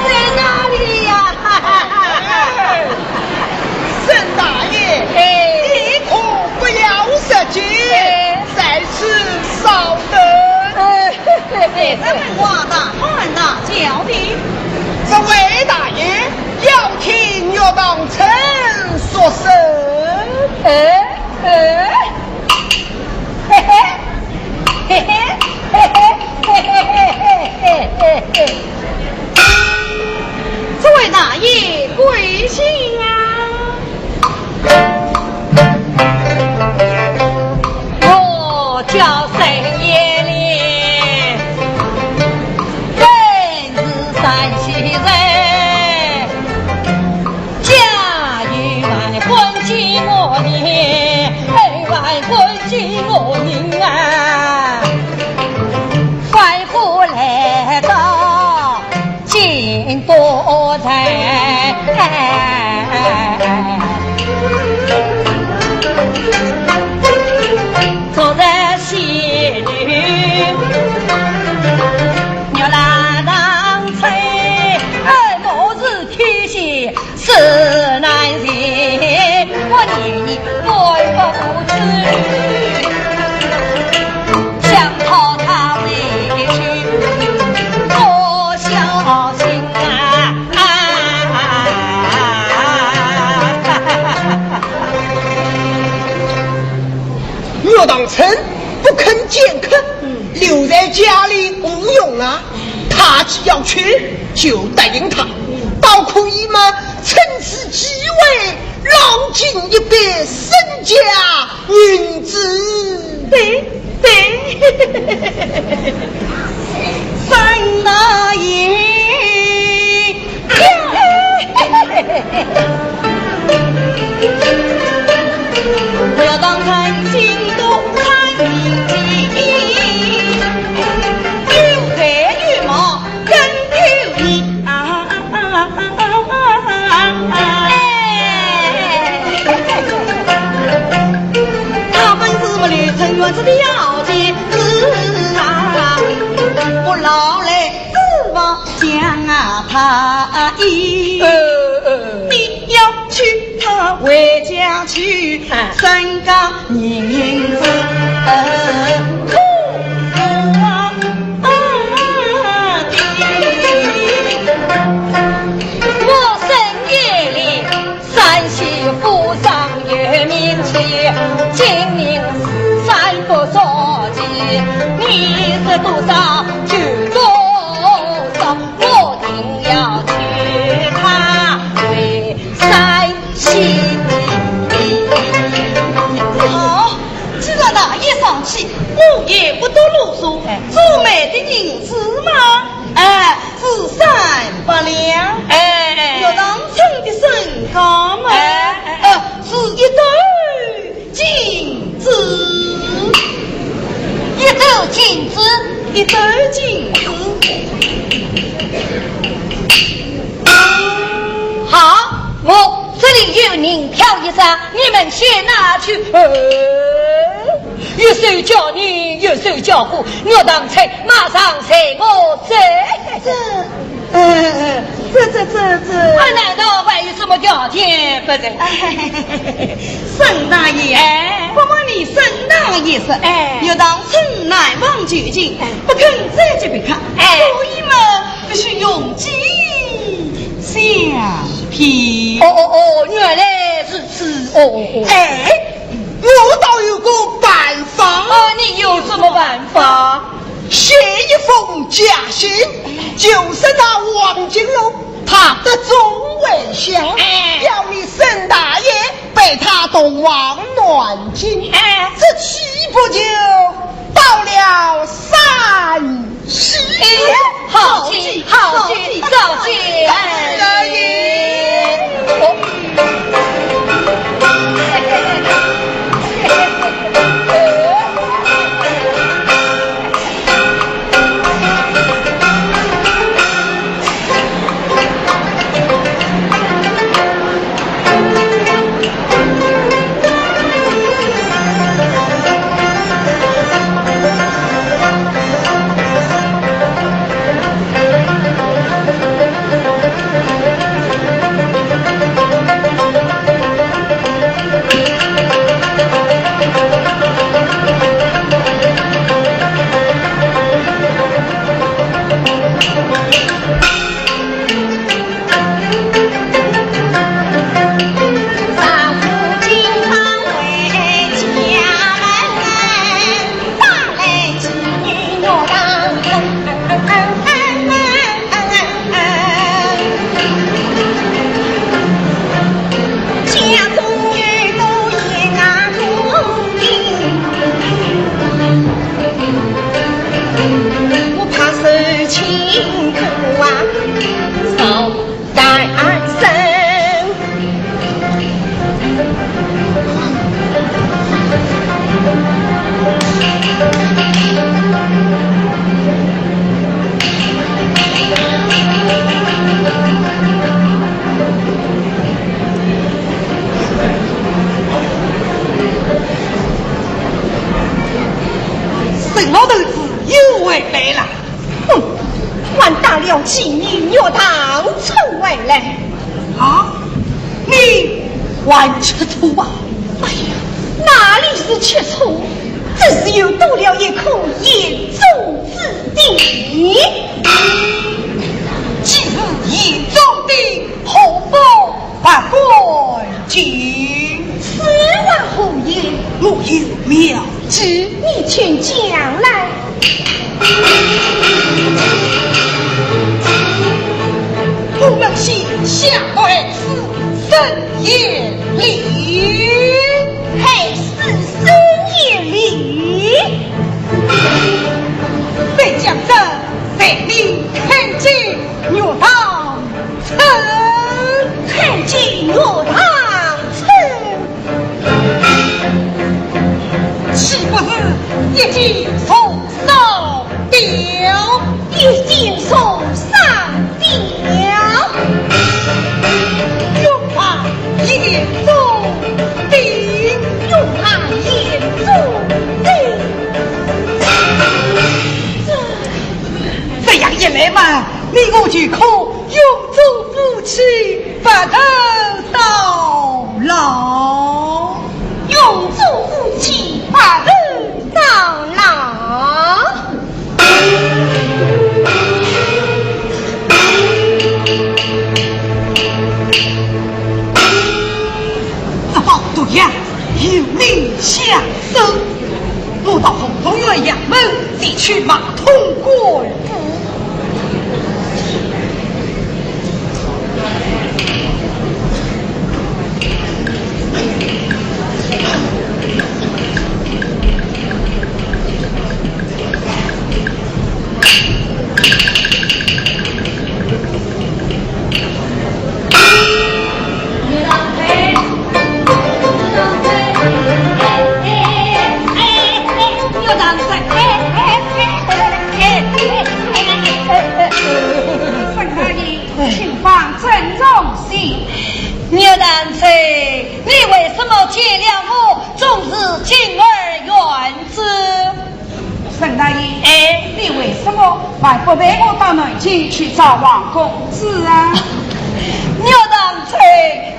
在哪里呀？沈大爷，哎。你可不要着急，哎。在此稍等。哎，这个话大喊大叫的。这位大爷要听岳堂春说甚？哎，哎。 嘿嘿，嘿嘿，嘿嘿，嘿嘿，嘿嘿，嘿嘿。这位大爷贵姓啊？我叫沈延龄，本是山西人。 家有万贯金银，哎，万贯金银啊，欢喜来到京都城。坐在西楼，月浪当吹，哎，我是天仙 是难行，我念你爱不自由，想讨他回去，多小心啊！岳堂春不肯见客，留在家里无用啊。 他既要去，就答应他。倒可以嘛，趁此机会捞进一笔身家银子。对，对，三大爷。 他本是我刘承元这个要紧事啊，我老来指望想啊他一，呃，呃。你要娶她回家去，哎。三个人是苦啊。 我沈延龄，山西府上有名气，金陵四山不足奇。你说多少就多少，我定要娶她回山西。好，既然大爷上气，我也不多啰嗦，哎。做媒的银子嘛，哎， 是三百两。哎，哎。岳堂春的身家嘛，哎，哎，哎。呃，是一斗金子。一斗金子？一斗金子。好，我这里有银票一张，你们先拿去。哎。 一手交银，一手交货，岳堂春马上随我走。这，呃，这，这，这，这。啊，难道还有什么条件不成？哎，沈大爷，哎。不瞒你沈大爷说，哎。岳堂春难忘旧情，哎。不肯再接别客，哎。所以嘛，必须用计相骗。哦，哦，哦，原来如此，哦，哦，哦。哎。 我倒有个办法。啊，你有什么办法？写一封假信，就是那王金龙，他得罪东望南京，哎，这岂不就到了山西？哎，好极，好极，好极，哎。沈老头子又回来了。哼，还打了几年肉汤出回来。啊，你还吃醋啊？哎呀，哪里是吃醋？只是又多了一颗眼中之钉。既是眼中钉，何不 拔干净？此话何言？我有妙计。你请讲来。我们先下台词，审验礼。还是审验礼？被讲者，谁能看见？ 肉汤秤。看见肉汤秤，岂不是一箭射上吊？一箭射上吊。肉汤眼中钉。肉汤眼中钉。这，这样一来嘛， 你我就可永做夫妻，白头到老。永做夫妻，白头到老。这宝对呀，有你相送。 我到洪洞县衙门前去买通官府。沈大爷，请放尊重些。岳堂主，你为什么见了我总是敬而远之？ 沈大爷，哎，你为什么还不陪我到南京去找王公子啊？岳堂主，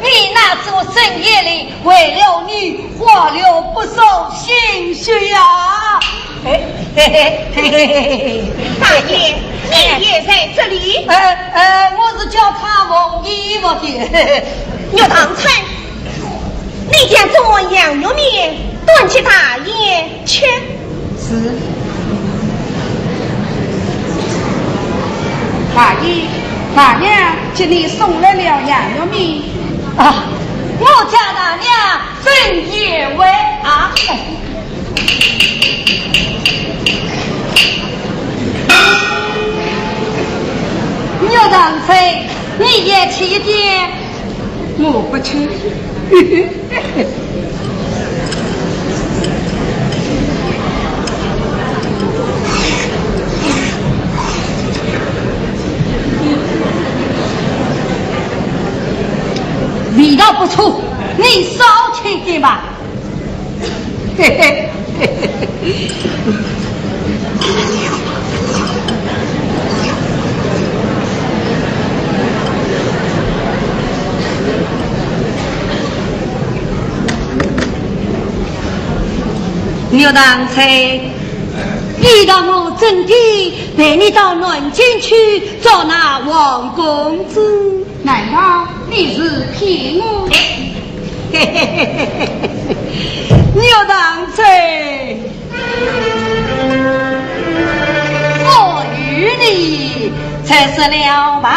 你那座深夜里为了你花了不少心血呀。哎，嘿嘿嘿嘿嘿。大爷，你也在这里？哎，哎，我是叫他王爷，我的。岳堂主， 你将这碗羊肉面端给大爷吃。是。大爷，大娘给你送来了羊肉面。啊，我家大娘真贤惠啊！岳丈人，你也吃一点。我不吃。 味道不错，你少吃点吧。嘿嘿嘿嘿。 岳丈人，你道我真的陪你到南京去找那王公子？难道你是骗我？岳丈人，我与你才是了吧。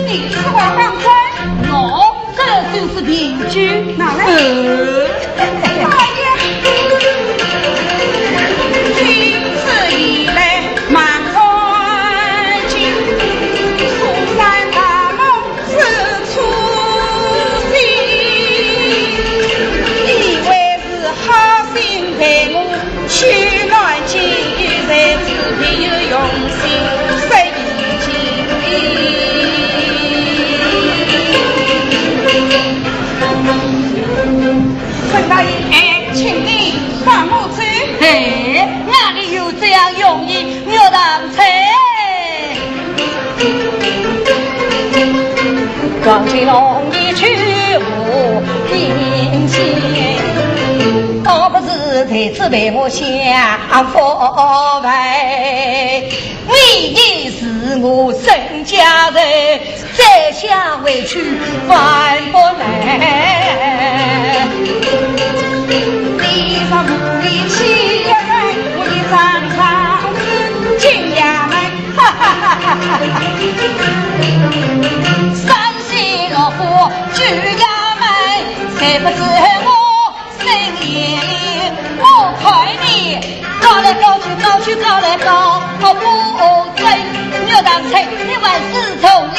你此话当真？喏，这就是凭据。拿来。呃。大爷。君子以礼，慢看今。苏三大怒， 自出京，以为是好心陪我去南京，谁知别有用心，失意情。沈大爷，哎，请你放我走。哎，哪里有这样容易？ 岳丈人。岳丈人，你还是从了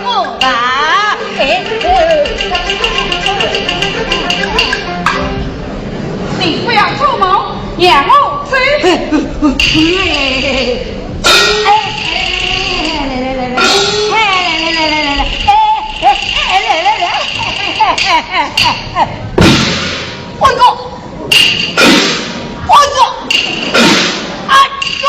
我吧。哎，你不要做梦，让我走。哎，哎，来来来来，哎，来来来来来来，哎，哎，哎，来来来，哎，哎，哎，哎，哎。 哎呦！哎呦！哎呦！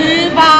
去吧。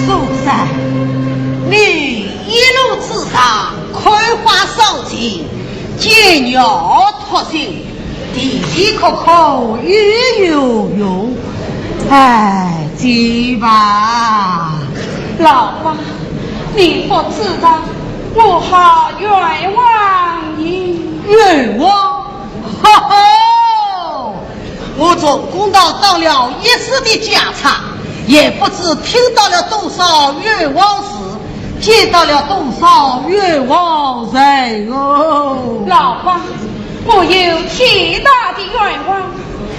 苏三，你一路之上，开花散尽，简约脱俗， 的的确确有用。哎，去吧。老伯，你不知道，我好冤枉你。冤枉？哈哈，我从公道当了一世的家差，也不知听到了多少冤枉事， 见到了多少冤枉人哦！老伯，我有天大的冤枉，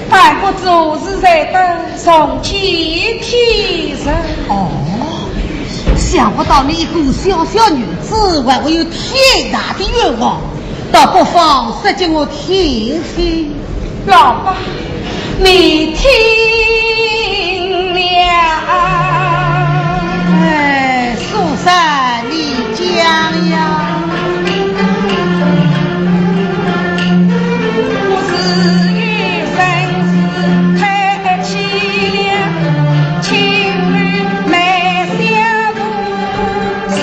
但不知是谁的，从见天日。哦，想不到你一个小小女子，还会有天大的冤枉，倒不妨说给我听听。 老伯，你听了。哎，苏三，你讲呀。我是有人是太凄凉，情侣没相顾时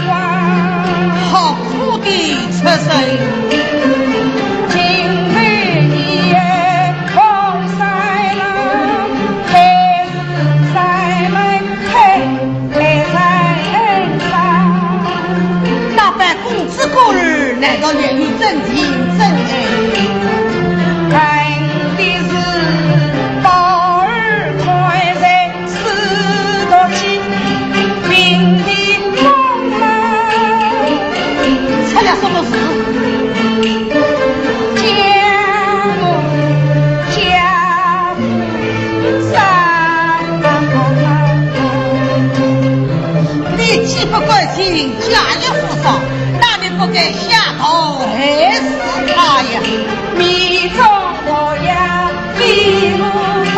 光。好苦的 出身。打扮公子哥儿，难道也有真情真爱？亲家也无妨，那你不该下毒害死他呀？你中毒药飞无方，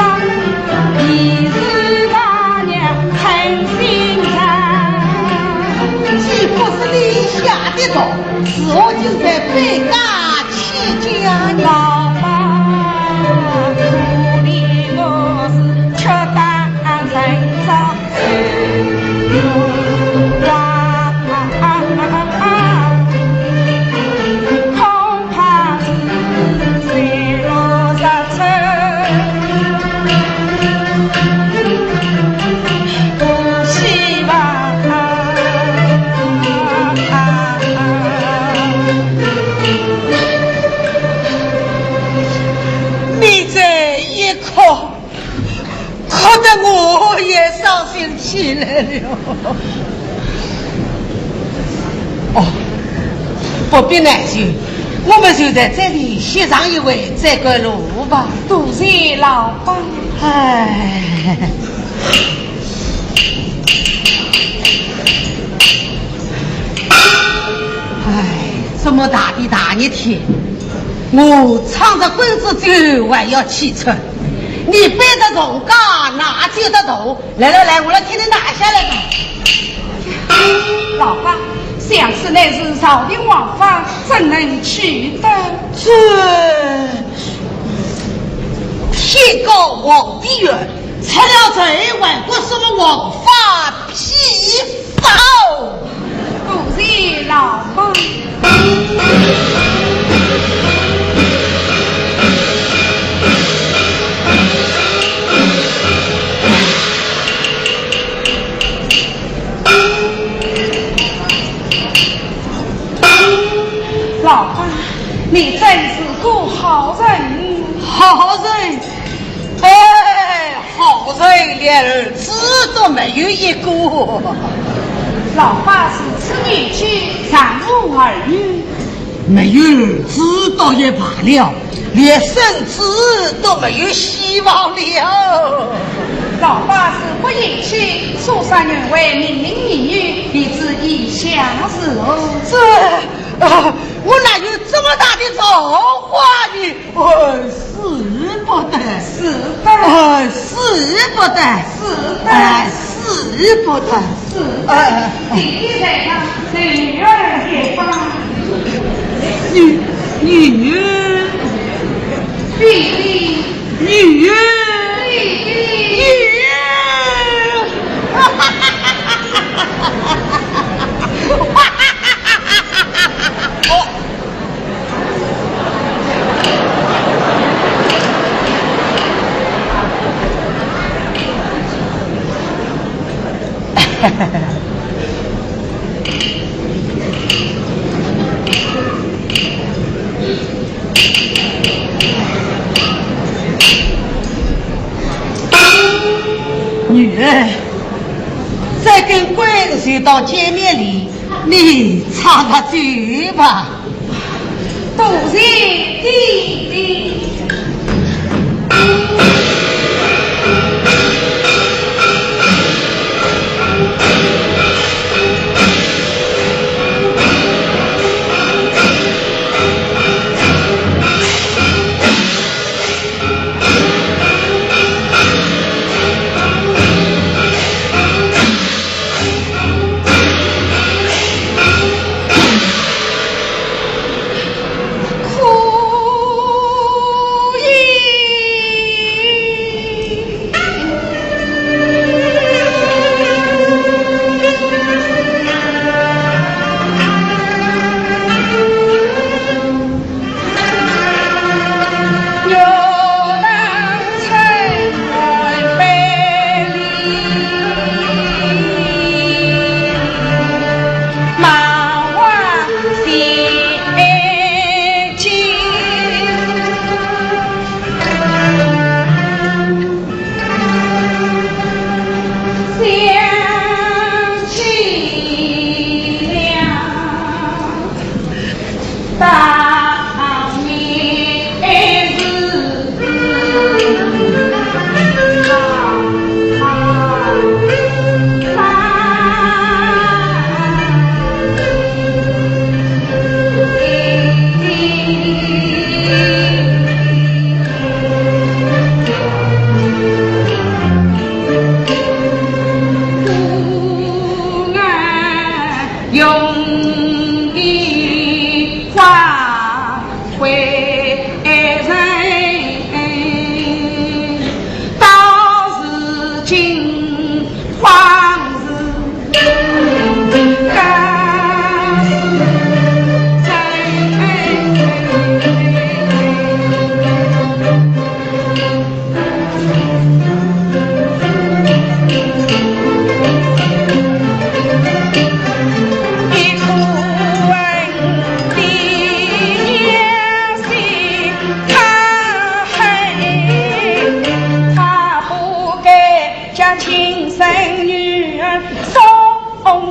你是大娘狠心肠。既不是你下的毒，是我就在被他起家呢。老伯，可怜我是吃当成。 你这一哭， 哭得我也伤心起来了。哦，不必难受，我们就在这里歇上一会，再赶路吧。多谢老伯。哎，哎，这么大的大热天，我撑着棍子就还要起床。 你背得重，拿起得多。来来来，我来替你拿下来吧。老伯，想是乃是朝廷王法，怎能去得？这天高皇帝远，出了这外国什么王法批 报。多谢老伯。老伯，你真是个好人。好人？哎， 好人连儿子都没有一个。老伯是此年纪尚无儿女。没有儿子倒也罢了，连孙子都没有希望了。老伯是不厌气，数十年为名门儿女，你知意下如何？这，啊，我哪有这么大的造化呢？ 哎，使不得。使得。哎，使不得。使得。哎，使不得。使得。哎，哎，哎。弟弟在上，女儿在旁。女，女儿。弟弟。女儿。弟弟。女儿。哦。 女儿，这根棍子就到街面里，你插插走吧。多谢弟弟。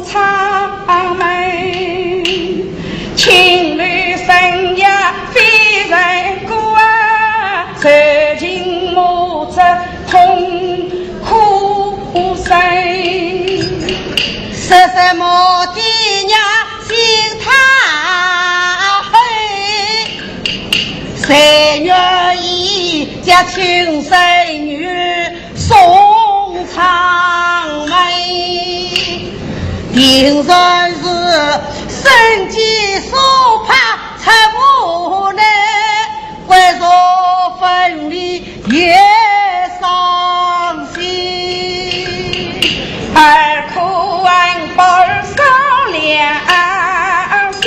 阊门，青楼深夜飞人过啊，愁情目汁痛苦深。说什么爹娘心太黑，谁愿意将亲生女 送阊门。定然是生计所迫出无奈，归宿分离也伤心。儿哭恩不伤良心，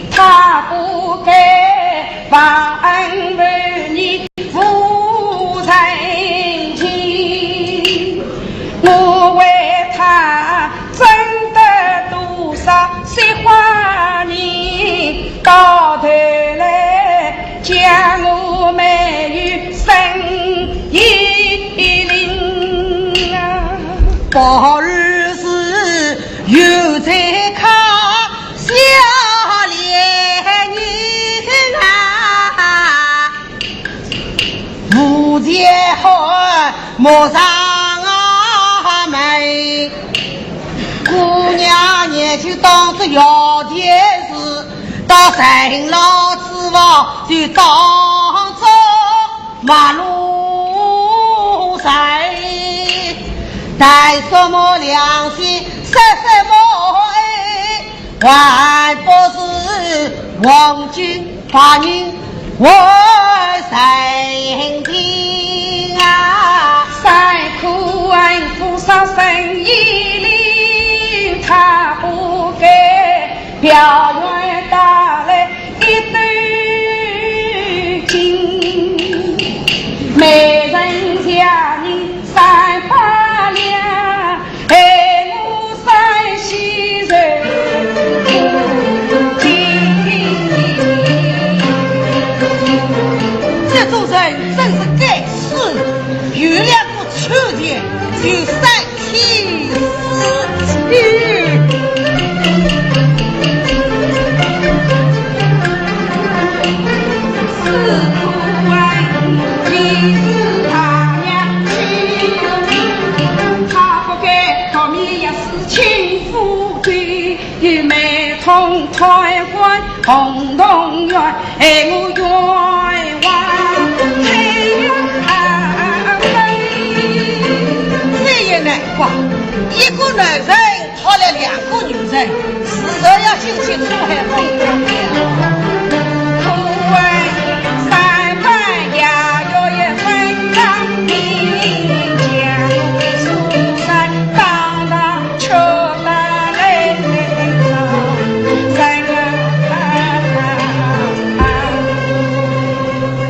他不该忘恩负义 无人听。我为他争得多少雪花银，到头来将我没有生一零啊！不如是有罪可 笑脸人啊，无钱好莫上门。姑娘年纪当着要紧事，到城楼之外就当作 马路上，谈什么良心，说什么爱，还不是黄金白银换真情啊！三苦恩不伤身已零，他不该 表妹带来一斗金，每人谢银三百两，害我伤心受尽。这种人真是该死，有两个 秋天就三天四季。这也难怪，一个男人讨了两个女人，迟早要进去出海混的。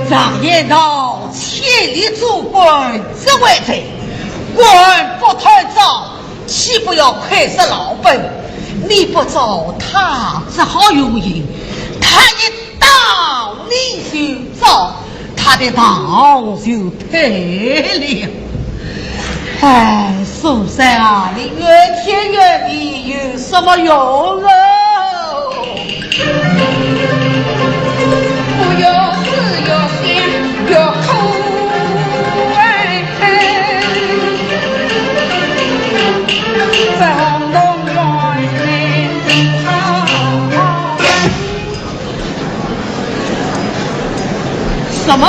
常言道，千里做官只为财，官不贪赃，岂不要亏死老本？你不招，他只好用刑，他一到你就招，他的道就退了。哎，苏三啊，你怨天怨地有什么用啊？我越思越想越苦哎，这红洞院内好人。什么？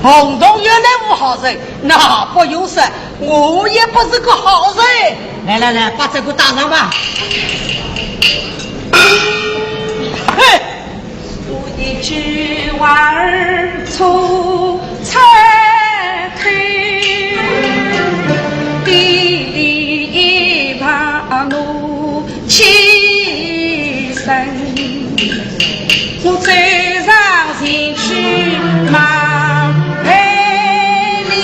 红洞院内无好人？ 那不用说，我也不是个好人。来来来，把这个打上吧。嘿，我一句话儿出彩头，地里一把路 起身，我走上前去望哎哩。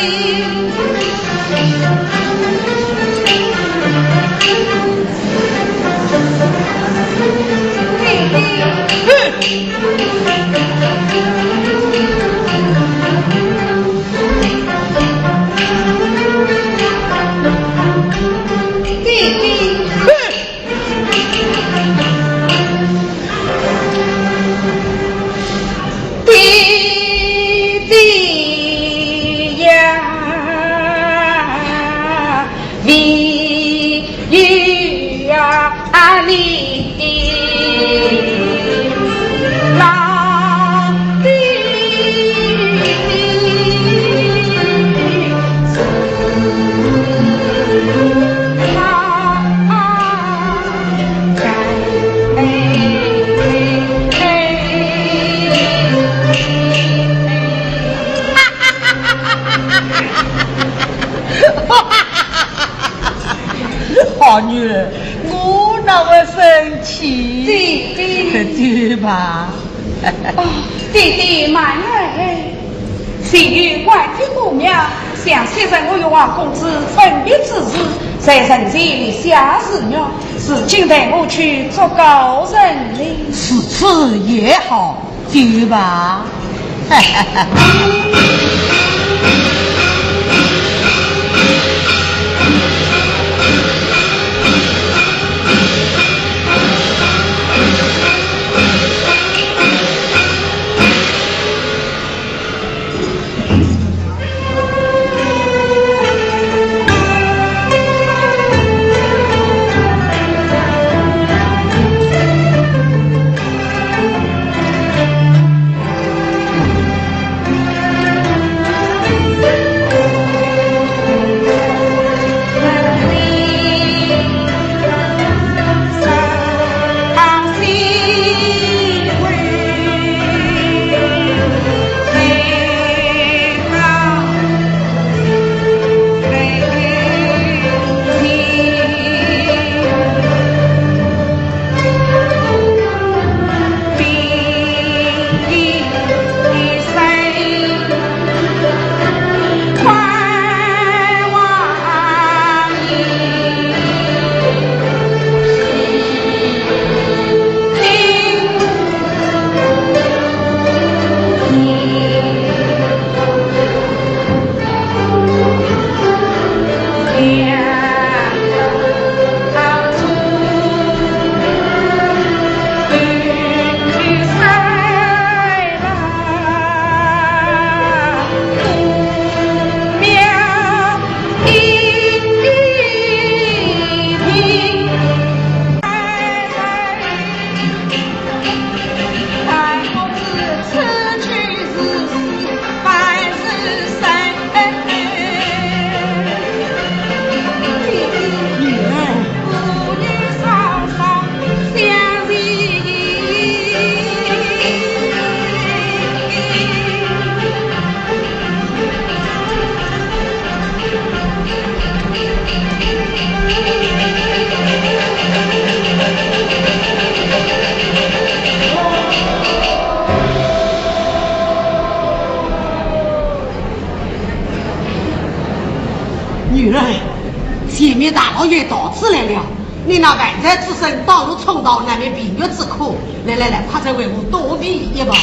唯有啊，你的老弟。好女儿，我哪会生气？姐姐。对吧？哦，姐姐慢来。前有关帝姑庙，想昔日我与王公子分别之时，在人前立下誓约，如今待我去祝告人呢。如此也好。 对吧？女儿，前面大老爷到此来了。 你那万岁之身到处冲撞，难免被虐之苦。来来来，快点为我躲避一旁。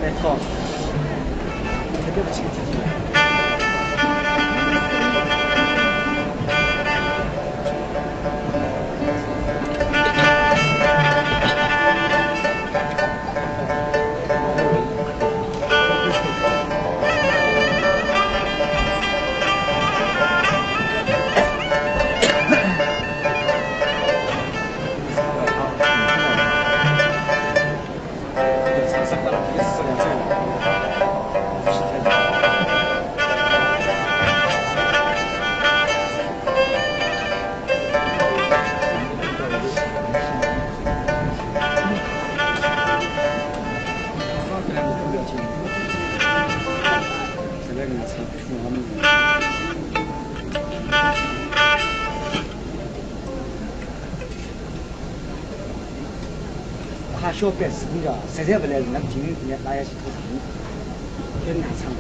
来套。他小辈子，人家实在不来，那就拿下去投诉，就拿上去。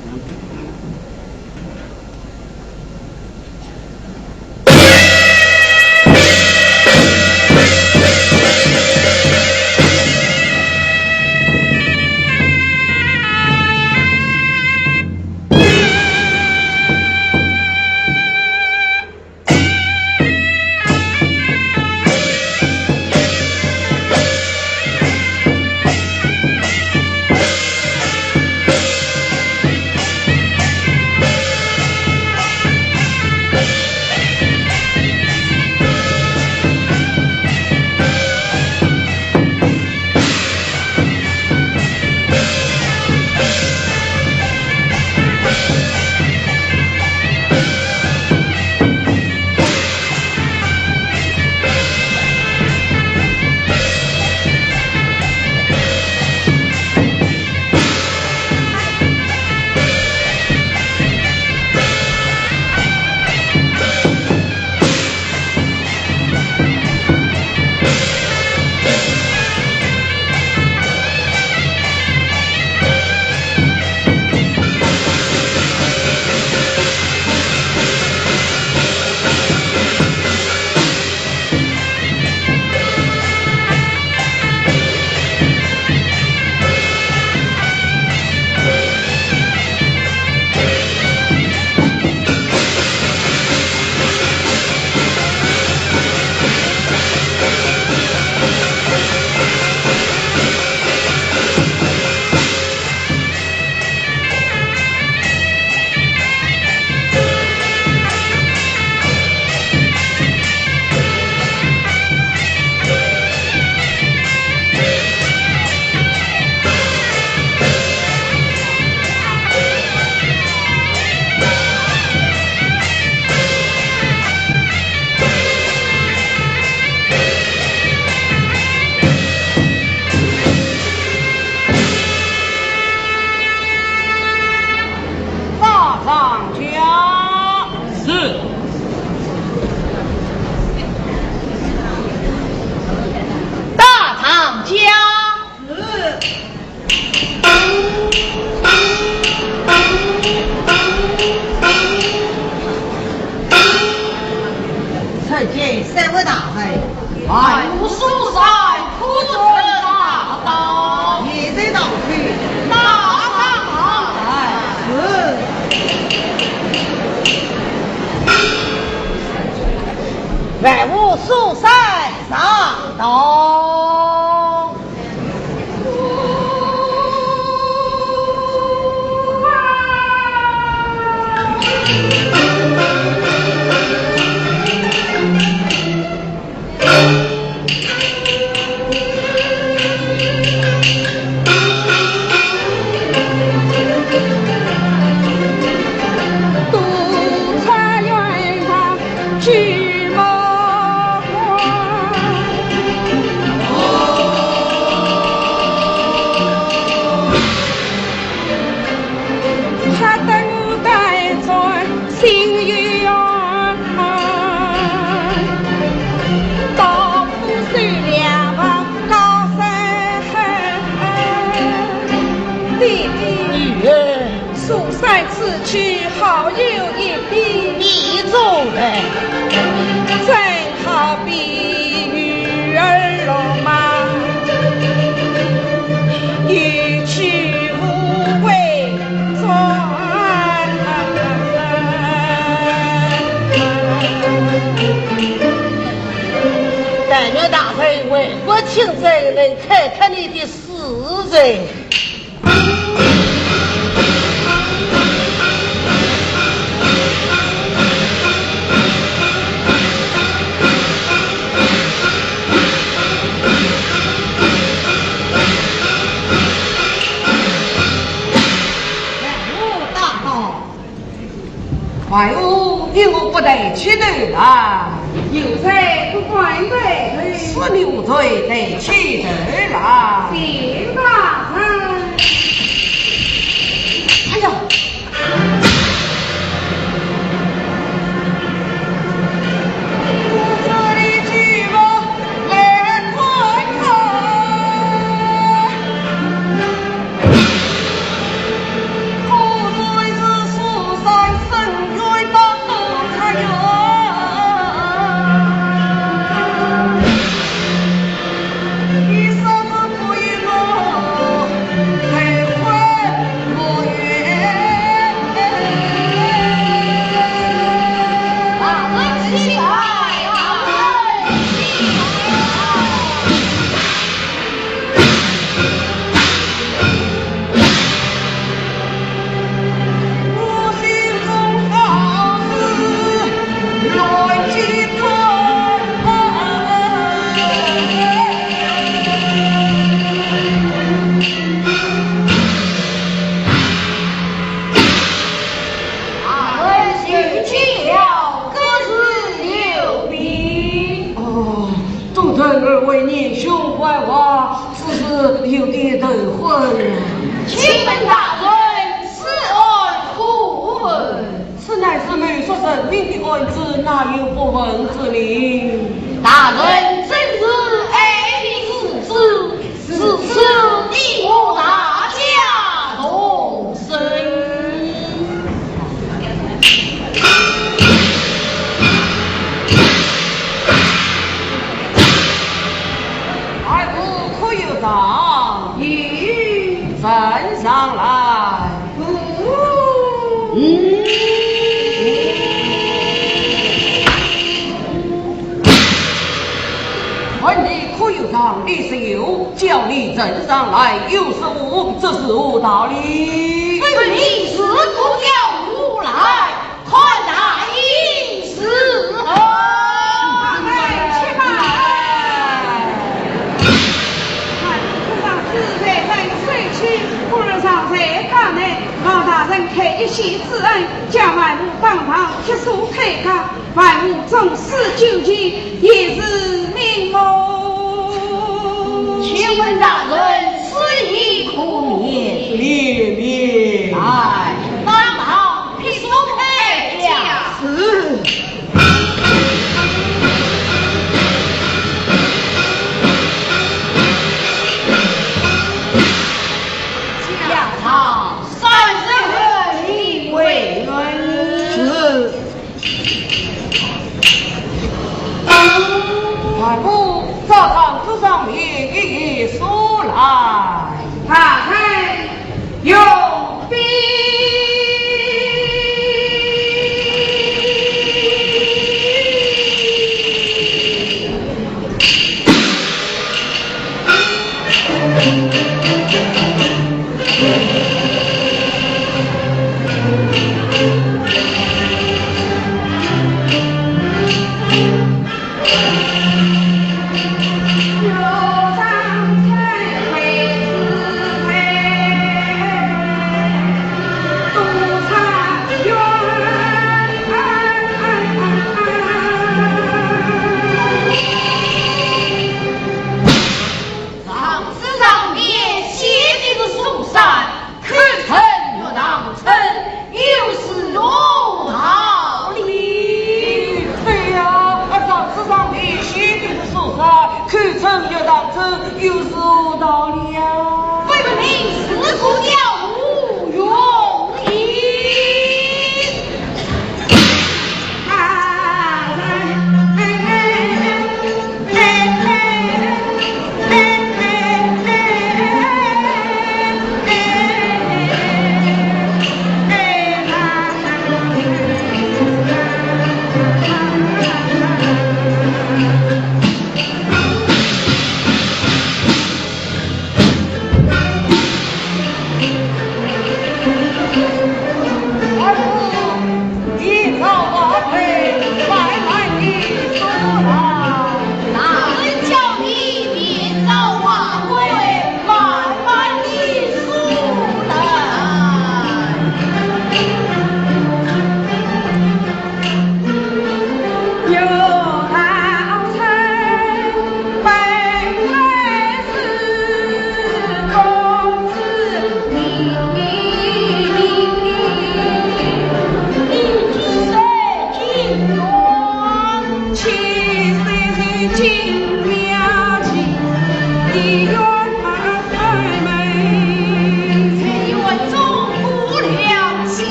大当家。是。大当家。是。参见三位大人。 外无书山，可曾大到？现在到去。大当。哎，是。外无书山上道。 爹爹。书山此去好有一比。你走嘞。 好比鱼儿落马，有去无看你的死罪。 外屋有我不抬起头来，有罪不敢抬头。是你无罪抬起头来。请大人。哎呀！ 大人请起了，各自留步。哦，忠臣二位年兄怪话，只是有点头昏。请问大人，此案可问？此乃是谋杀人命的案子，哪有不问之理？大人正是爱民如子， 如此你我大家同生。二位可有状？有。呈上来。 问你可有状？你是有，叫你呈上来又是无，这是何道理？问你是不叫我来，看大意如何？慢慢且慢。 望大人开一线之恩，将万福当堂铁锁开甲，万福终死九泉，也是瞑目。请问大人，此意可免？免，免。来，当堂劈锁开甲。是。 下场三十二里为论。是。万福，照堂桌上面一一数来。大人，用笔。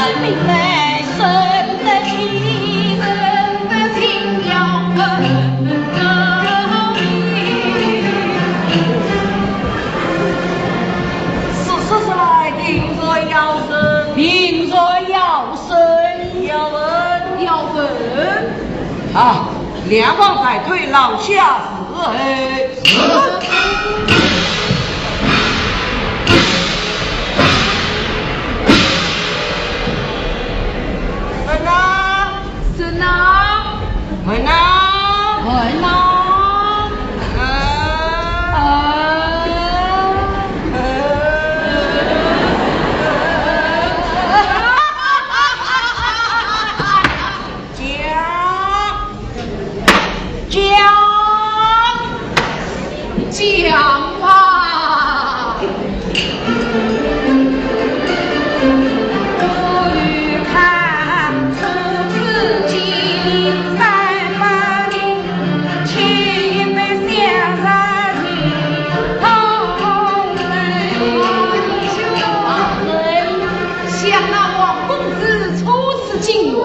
是，是，是，来，定罪要审。定罪要审。要问。要问。啊，梁王在，退老下伺候。是。 问呐，问呐，问呐，问呐。啊，啊，啊。讲，讲，讲吧。 想那王公子初次进园，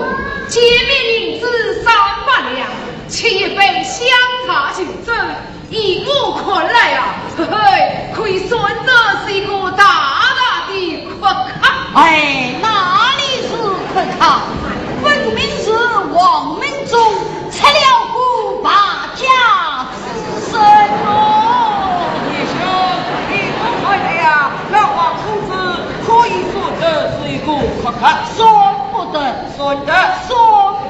见面银子三百两，吃一杯香茶就走。 依我看来啊，嘿嘿，可以算得是一个大大的阔客。哎，哪里是阔客？分明是王门中出了个败家子孙哦。贤兄，依我看来啊，那王公子可以算得是一个阔客。算不得。 算得。算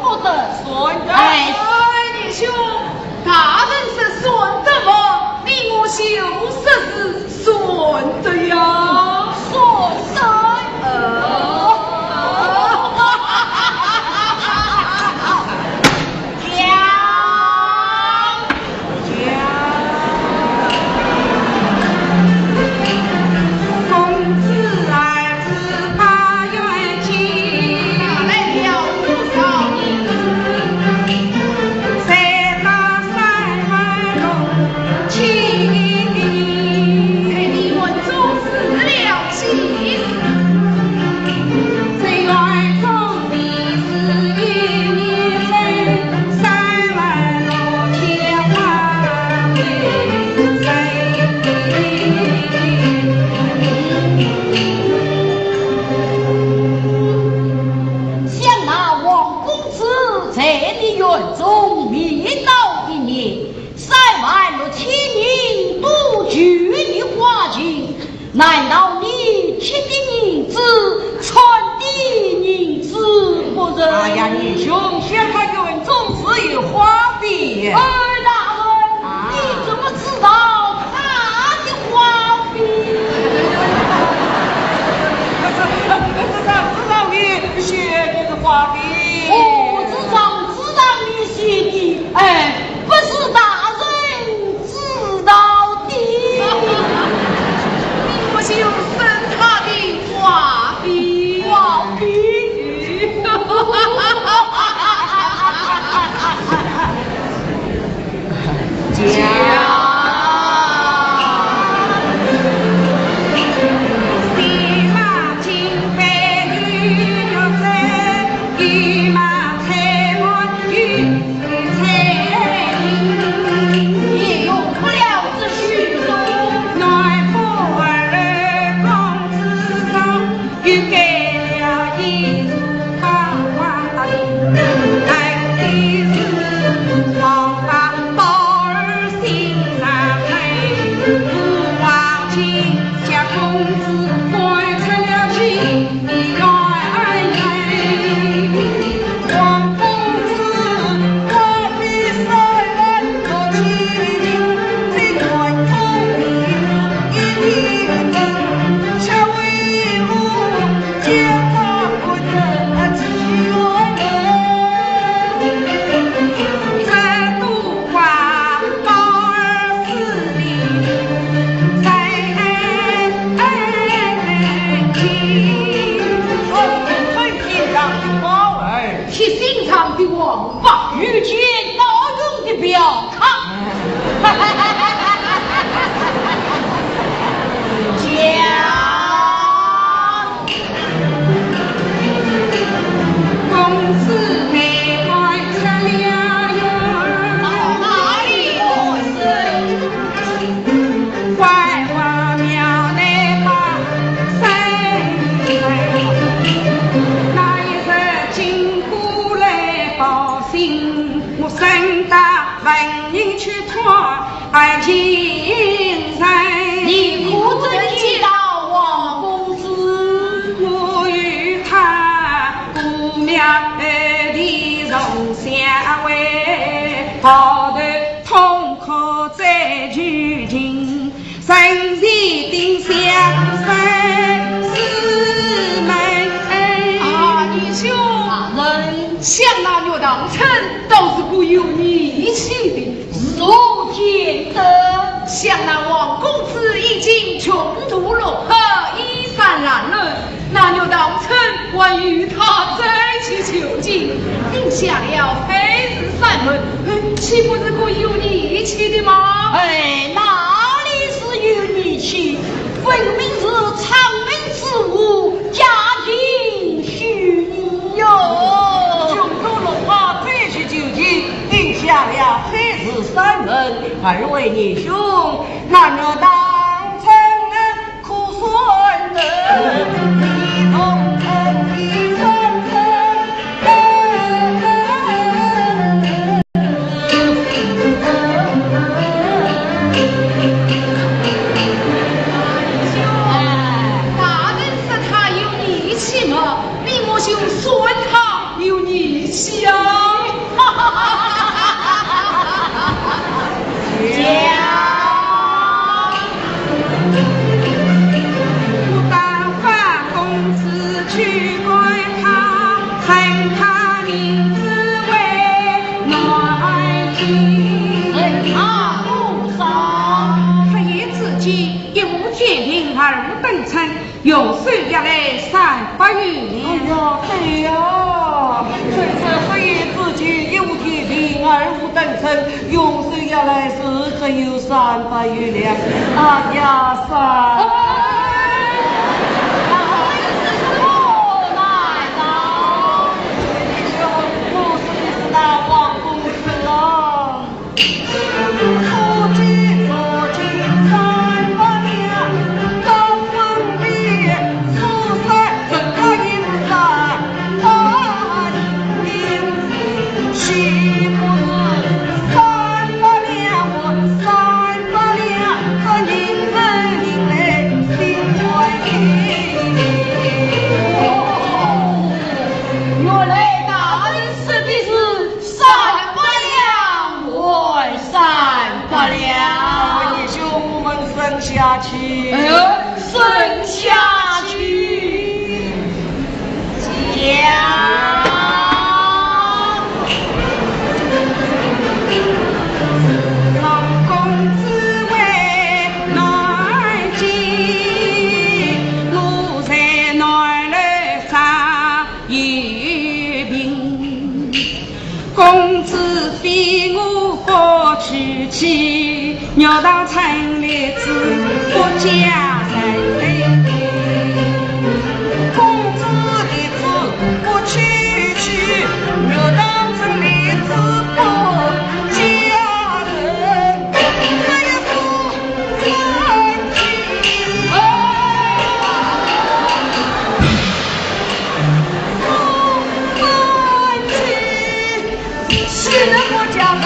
不得。算得。哎。哎，贤兄，大人说算得嘛，你我就说是算得呀。算得。呃。讲。 想那王公子在你园中迷倒一年，三万六千人都求你花情，难道你吃的银子，穿的银子不成？哎呀，贤兄，想他园中自有花费。哎，大人，啊。你怎么知道他的花费？可是，可是张子让你写的花费。哦，是张子让你写的，哎，不是大人 知道的。你不就省他的花费？花费？讲。哎，哎，哎，哎。 铁心肠的王八，遇见倒用的表卡。讲。到文人去托爱情人。你可曾见到王公子？我与他姑娘后地重相会，抱头痛哭最绝情。 人前定相分师门。啊，义兄，想那岳塘春倒是个有义气的。如何见得？想那王公子已经穷途末路，衣衫褴褛， 那岳塘春还与他再去求情，定下了海誓山盟，嗯，岂不是个有义气的吗？哎，哪里是有义气？分明是藏民之物，假情虚意哟。穷途末路再去求情，定下了海誓山盟，二位义兄，那岳塘春 大人说他有义气嘛，你莫就说他有义气啊。 用手拿来三百元。哎呀，对呀，真是一言之间，一无天庭，二无等称，用手拿来是只有三百元了。哎呀，三……哎，我难道……我是那王公子啊。 原来大人说的是 三百两还三百两。哎，义兄，我们认下去。哎呦，认下去。讲。王公子为难情，我在南楼上 一并。公子非我不娶妻，玉堂春来子不嫁人。公子的子不娶妻，玉堂春来子不嫁人。哎呀， 是人不嫁人。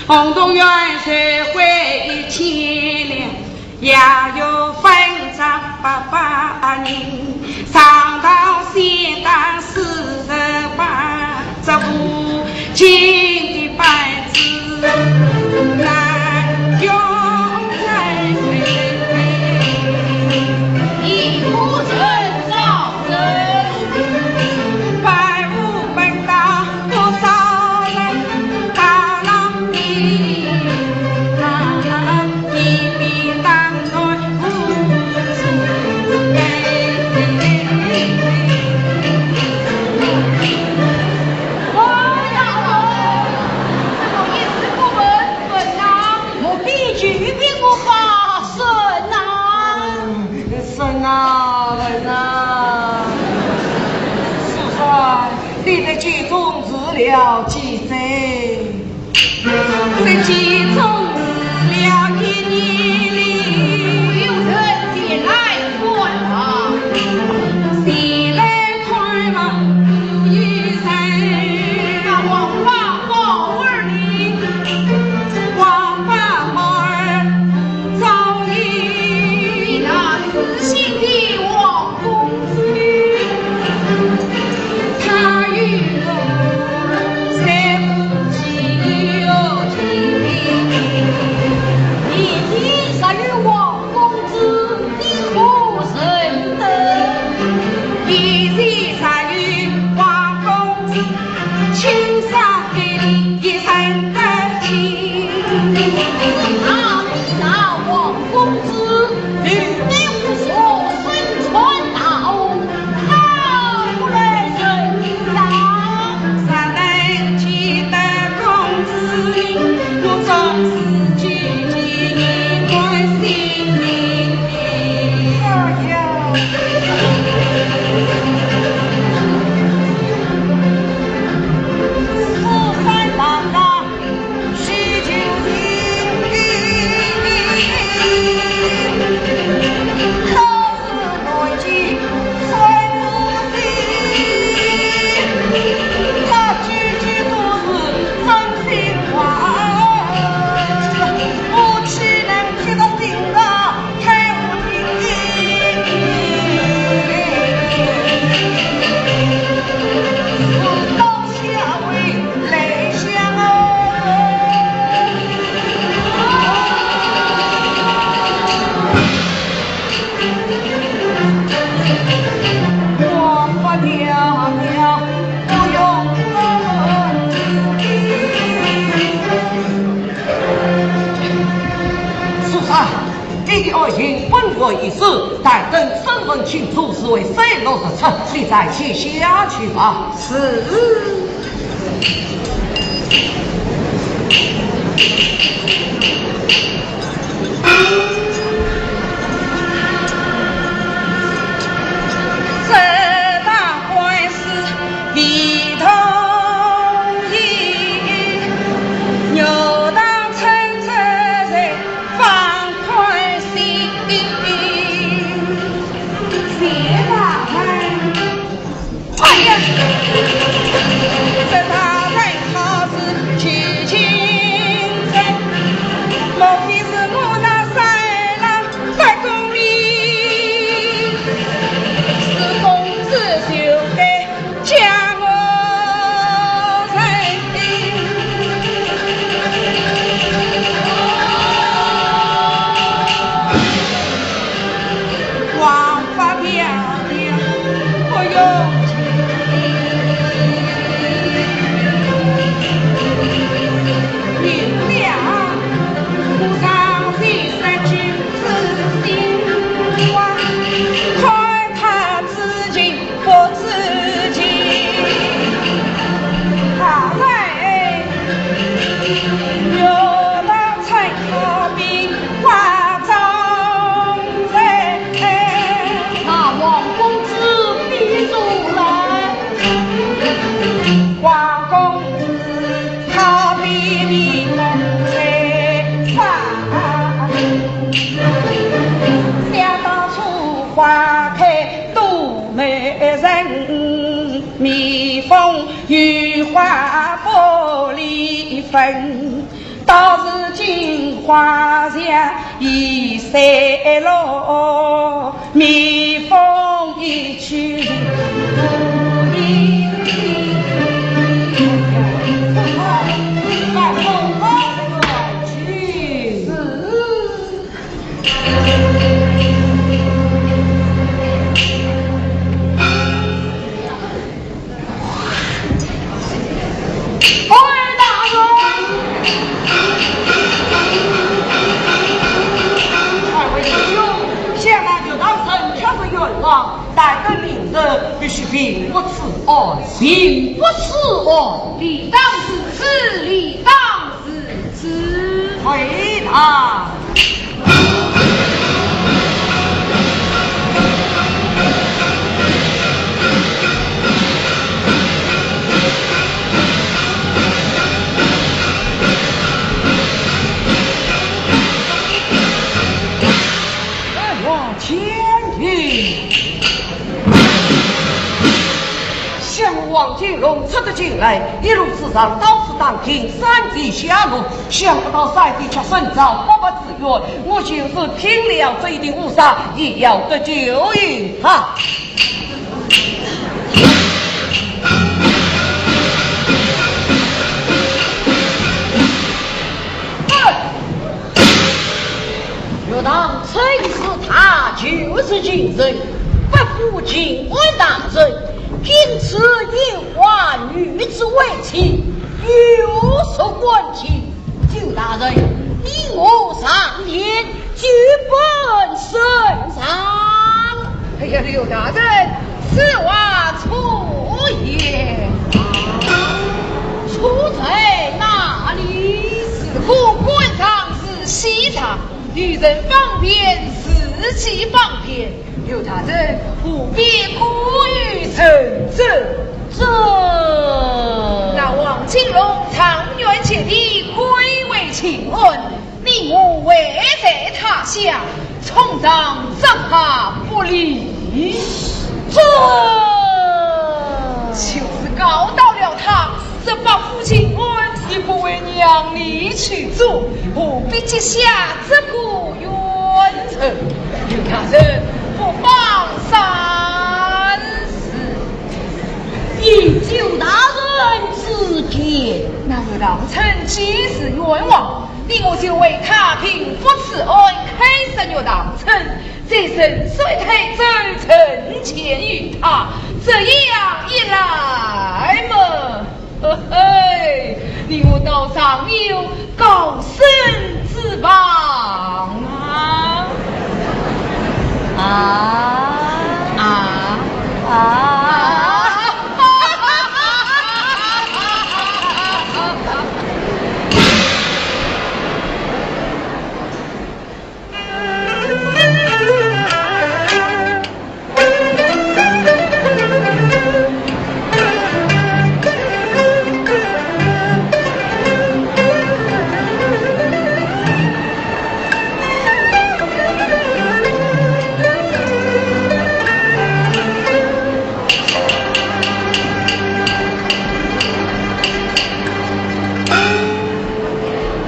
轰动元帅回千里，也有分章八百人，上到西当四十八，这无尽的班子难用来推。一个人造人，百无本当。 多少人打浪的，啊，一笔当断无数。哎呀，这个也是不稳分呐。我必须给我发生呐。生啊，人啊。是说，你在军中 住了几载？在军中住了一年哩。有人前来探望。前来探望有一人。那王法宝儿呢？王法宝儿 早已，那知县的王公子，他与我在夫妻有情。你的，他与王公子，你可认得？你的，他与王公子， 青山给你一生的情。啊，你那王公子，与你无所生存道，好不来人呀。若能见得公子，我终是举举一段心。哎呀。 是啊，你的爱情本无一死，待等身份清楚，是为水落石出，你暂且下去吧。是。 哎呀！这大人好似求情人，莫非是我那三郎在宫里？是公子就该将我认定。王法漂亮，不用 那王公子必出来。王公子好比迷梦在山，想当初花开多美人，蜜蜂与花玻璃分。道是金花香已散落，蜜蜂一去。二大人。二位弟兄，想那刘大人却是冤枉，待得明日必须平复此案。平复此案，理当如此，理当如此。回答。 哎呀，天地！想王金龙出得京来，一路之上到处打听山弟下落，想不到山弟却身遭不白之冤。我就是拼了这一顶乌纱，也要得救于他。 岳堂春是他，就是秦人，不负秦王大人，今此有花女子为妻，有失官情。岳大人，你我上殿，举本审上。哎呀，岳大人，此话错也。错在哪里？自古官场如戏场， 女人方便，自己方便，岳大人何必过于认真？这……那王金龙长远结义，贵为秦汉，你我为在他乡，冲上只怕不利。这……就是告到了他，这八府巡按也不会让你去做，何必结下这个 冤仇，岳大人不妨三思。以岳大人之见。那岳堂春既是冤枉，你我就为他平复此案，开释岳堂春，再顺水推舟，成全于他，这样一来嘛， 嘿嘿，你我倒尚有高升之望啊！啊啊啊！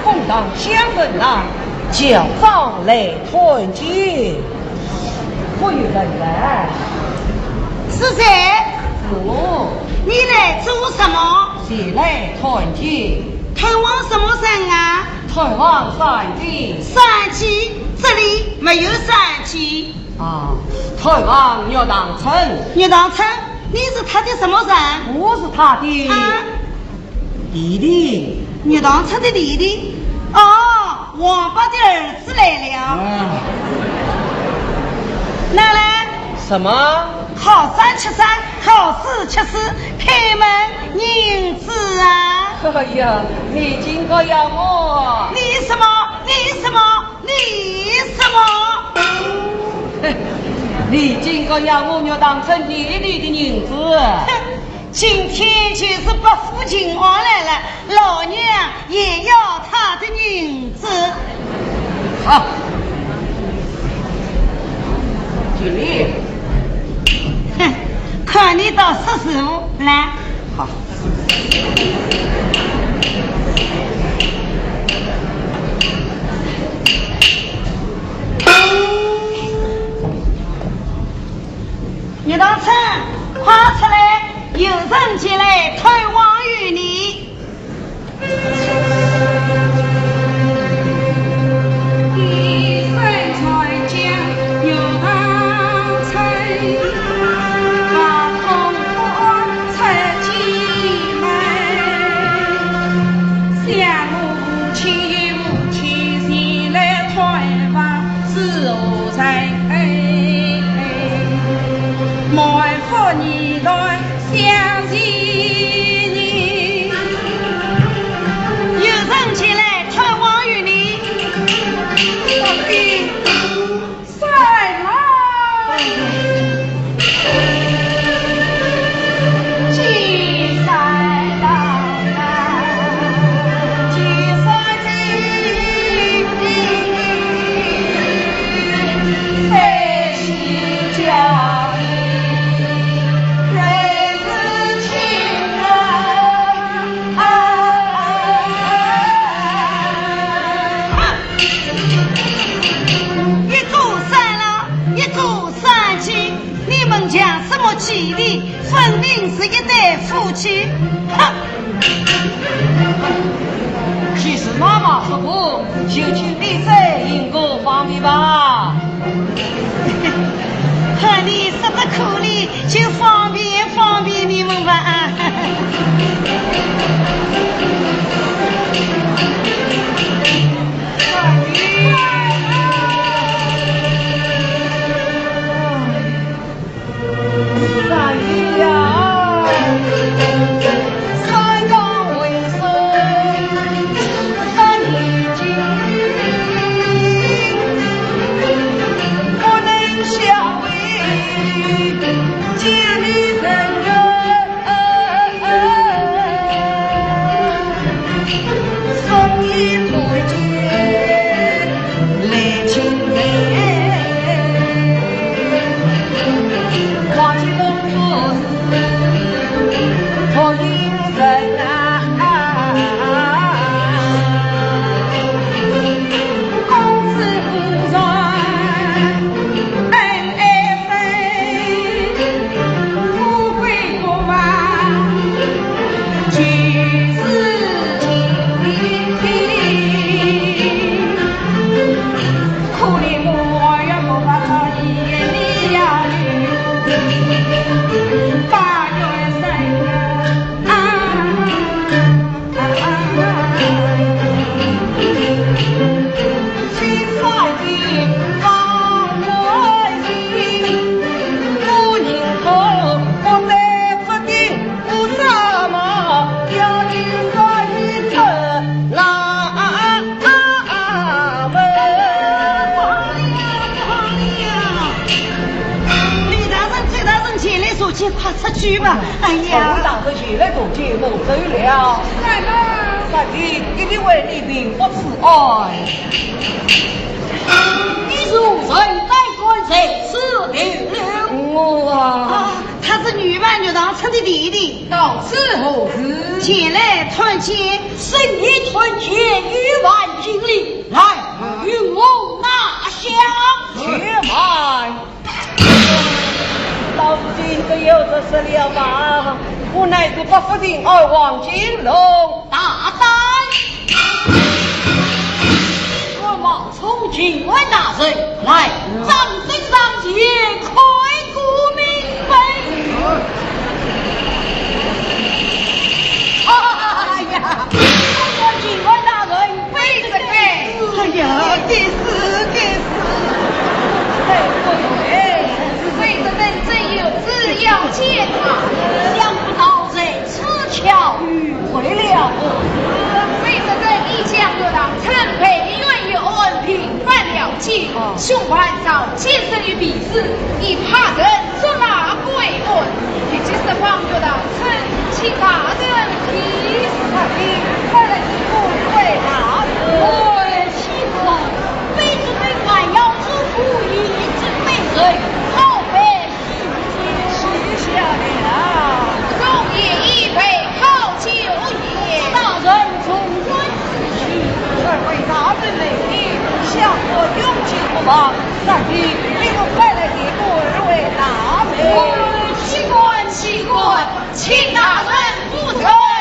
公堂相问啊，叫上来。 团结。不与人来。是谁？是我。你来做什么？前来团结。探望什么人啊？探望三姐。三姐？这里没有三姐。啊，探望岳堂春。岳堂春？你是他的什么人？我是他的。啊？ 弟弟。岳堂春的弟弟？哦，王八的儿子来了。啊。拿来。什么？好山吃山，好水吃水，开门迎接啊。哎呀，你竟敢要我！你什么？你什么？你什么？你竟敢要我岳堂春弟弟的银子！哼， 今天就是八府巡按来了，老娘也要他的银子。好，给你。哼，看你倒识时务，来。好。去。哼！既是妈妈说过，就请你再行个方便吧。看你说得可以，就方便方便你们吧。李大人、周大人，前来坐席，快出去吧。哎呀，大人前来坐席，我走了。来吧。大人，一定为你平复此案。你如何胆敢在此停留？我啊，啊，她是女扮女郎，穿的地的。到此何事？前来探监。深夜探监，有犯禁令，来，与我拿下。且慢。 老夫人，不由得说了吧？我乃是八府巡按王金龙。大胆！你敢冒充巡按大人，来，掌灯上前，开个明白。哎呀，我说巡按大人， 卑职。哎呀，该死，该死！哎，哎，卑职等正有旨要见他。想不到如此巧遇，为了何事？卑职等已将六堂参拜，冤有案平反了结，凶犯早现身于敝市，已派人 捉拿归案，立即释放六堂参，请大人批示。快来，快来，快来！哎，岂可！卑职等还要嘱咐一声卑人，好办。许下了。容颜已备好酒宴。大人从官 快回大人那里，相国用情不忘，那你不如快来见过二位大人。哦，岂敢，岂敢，请大人入座。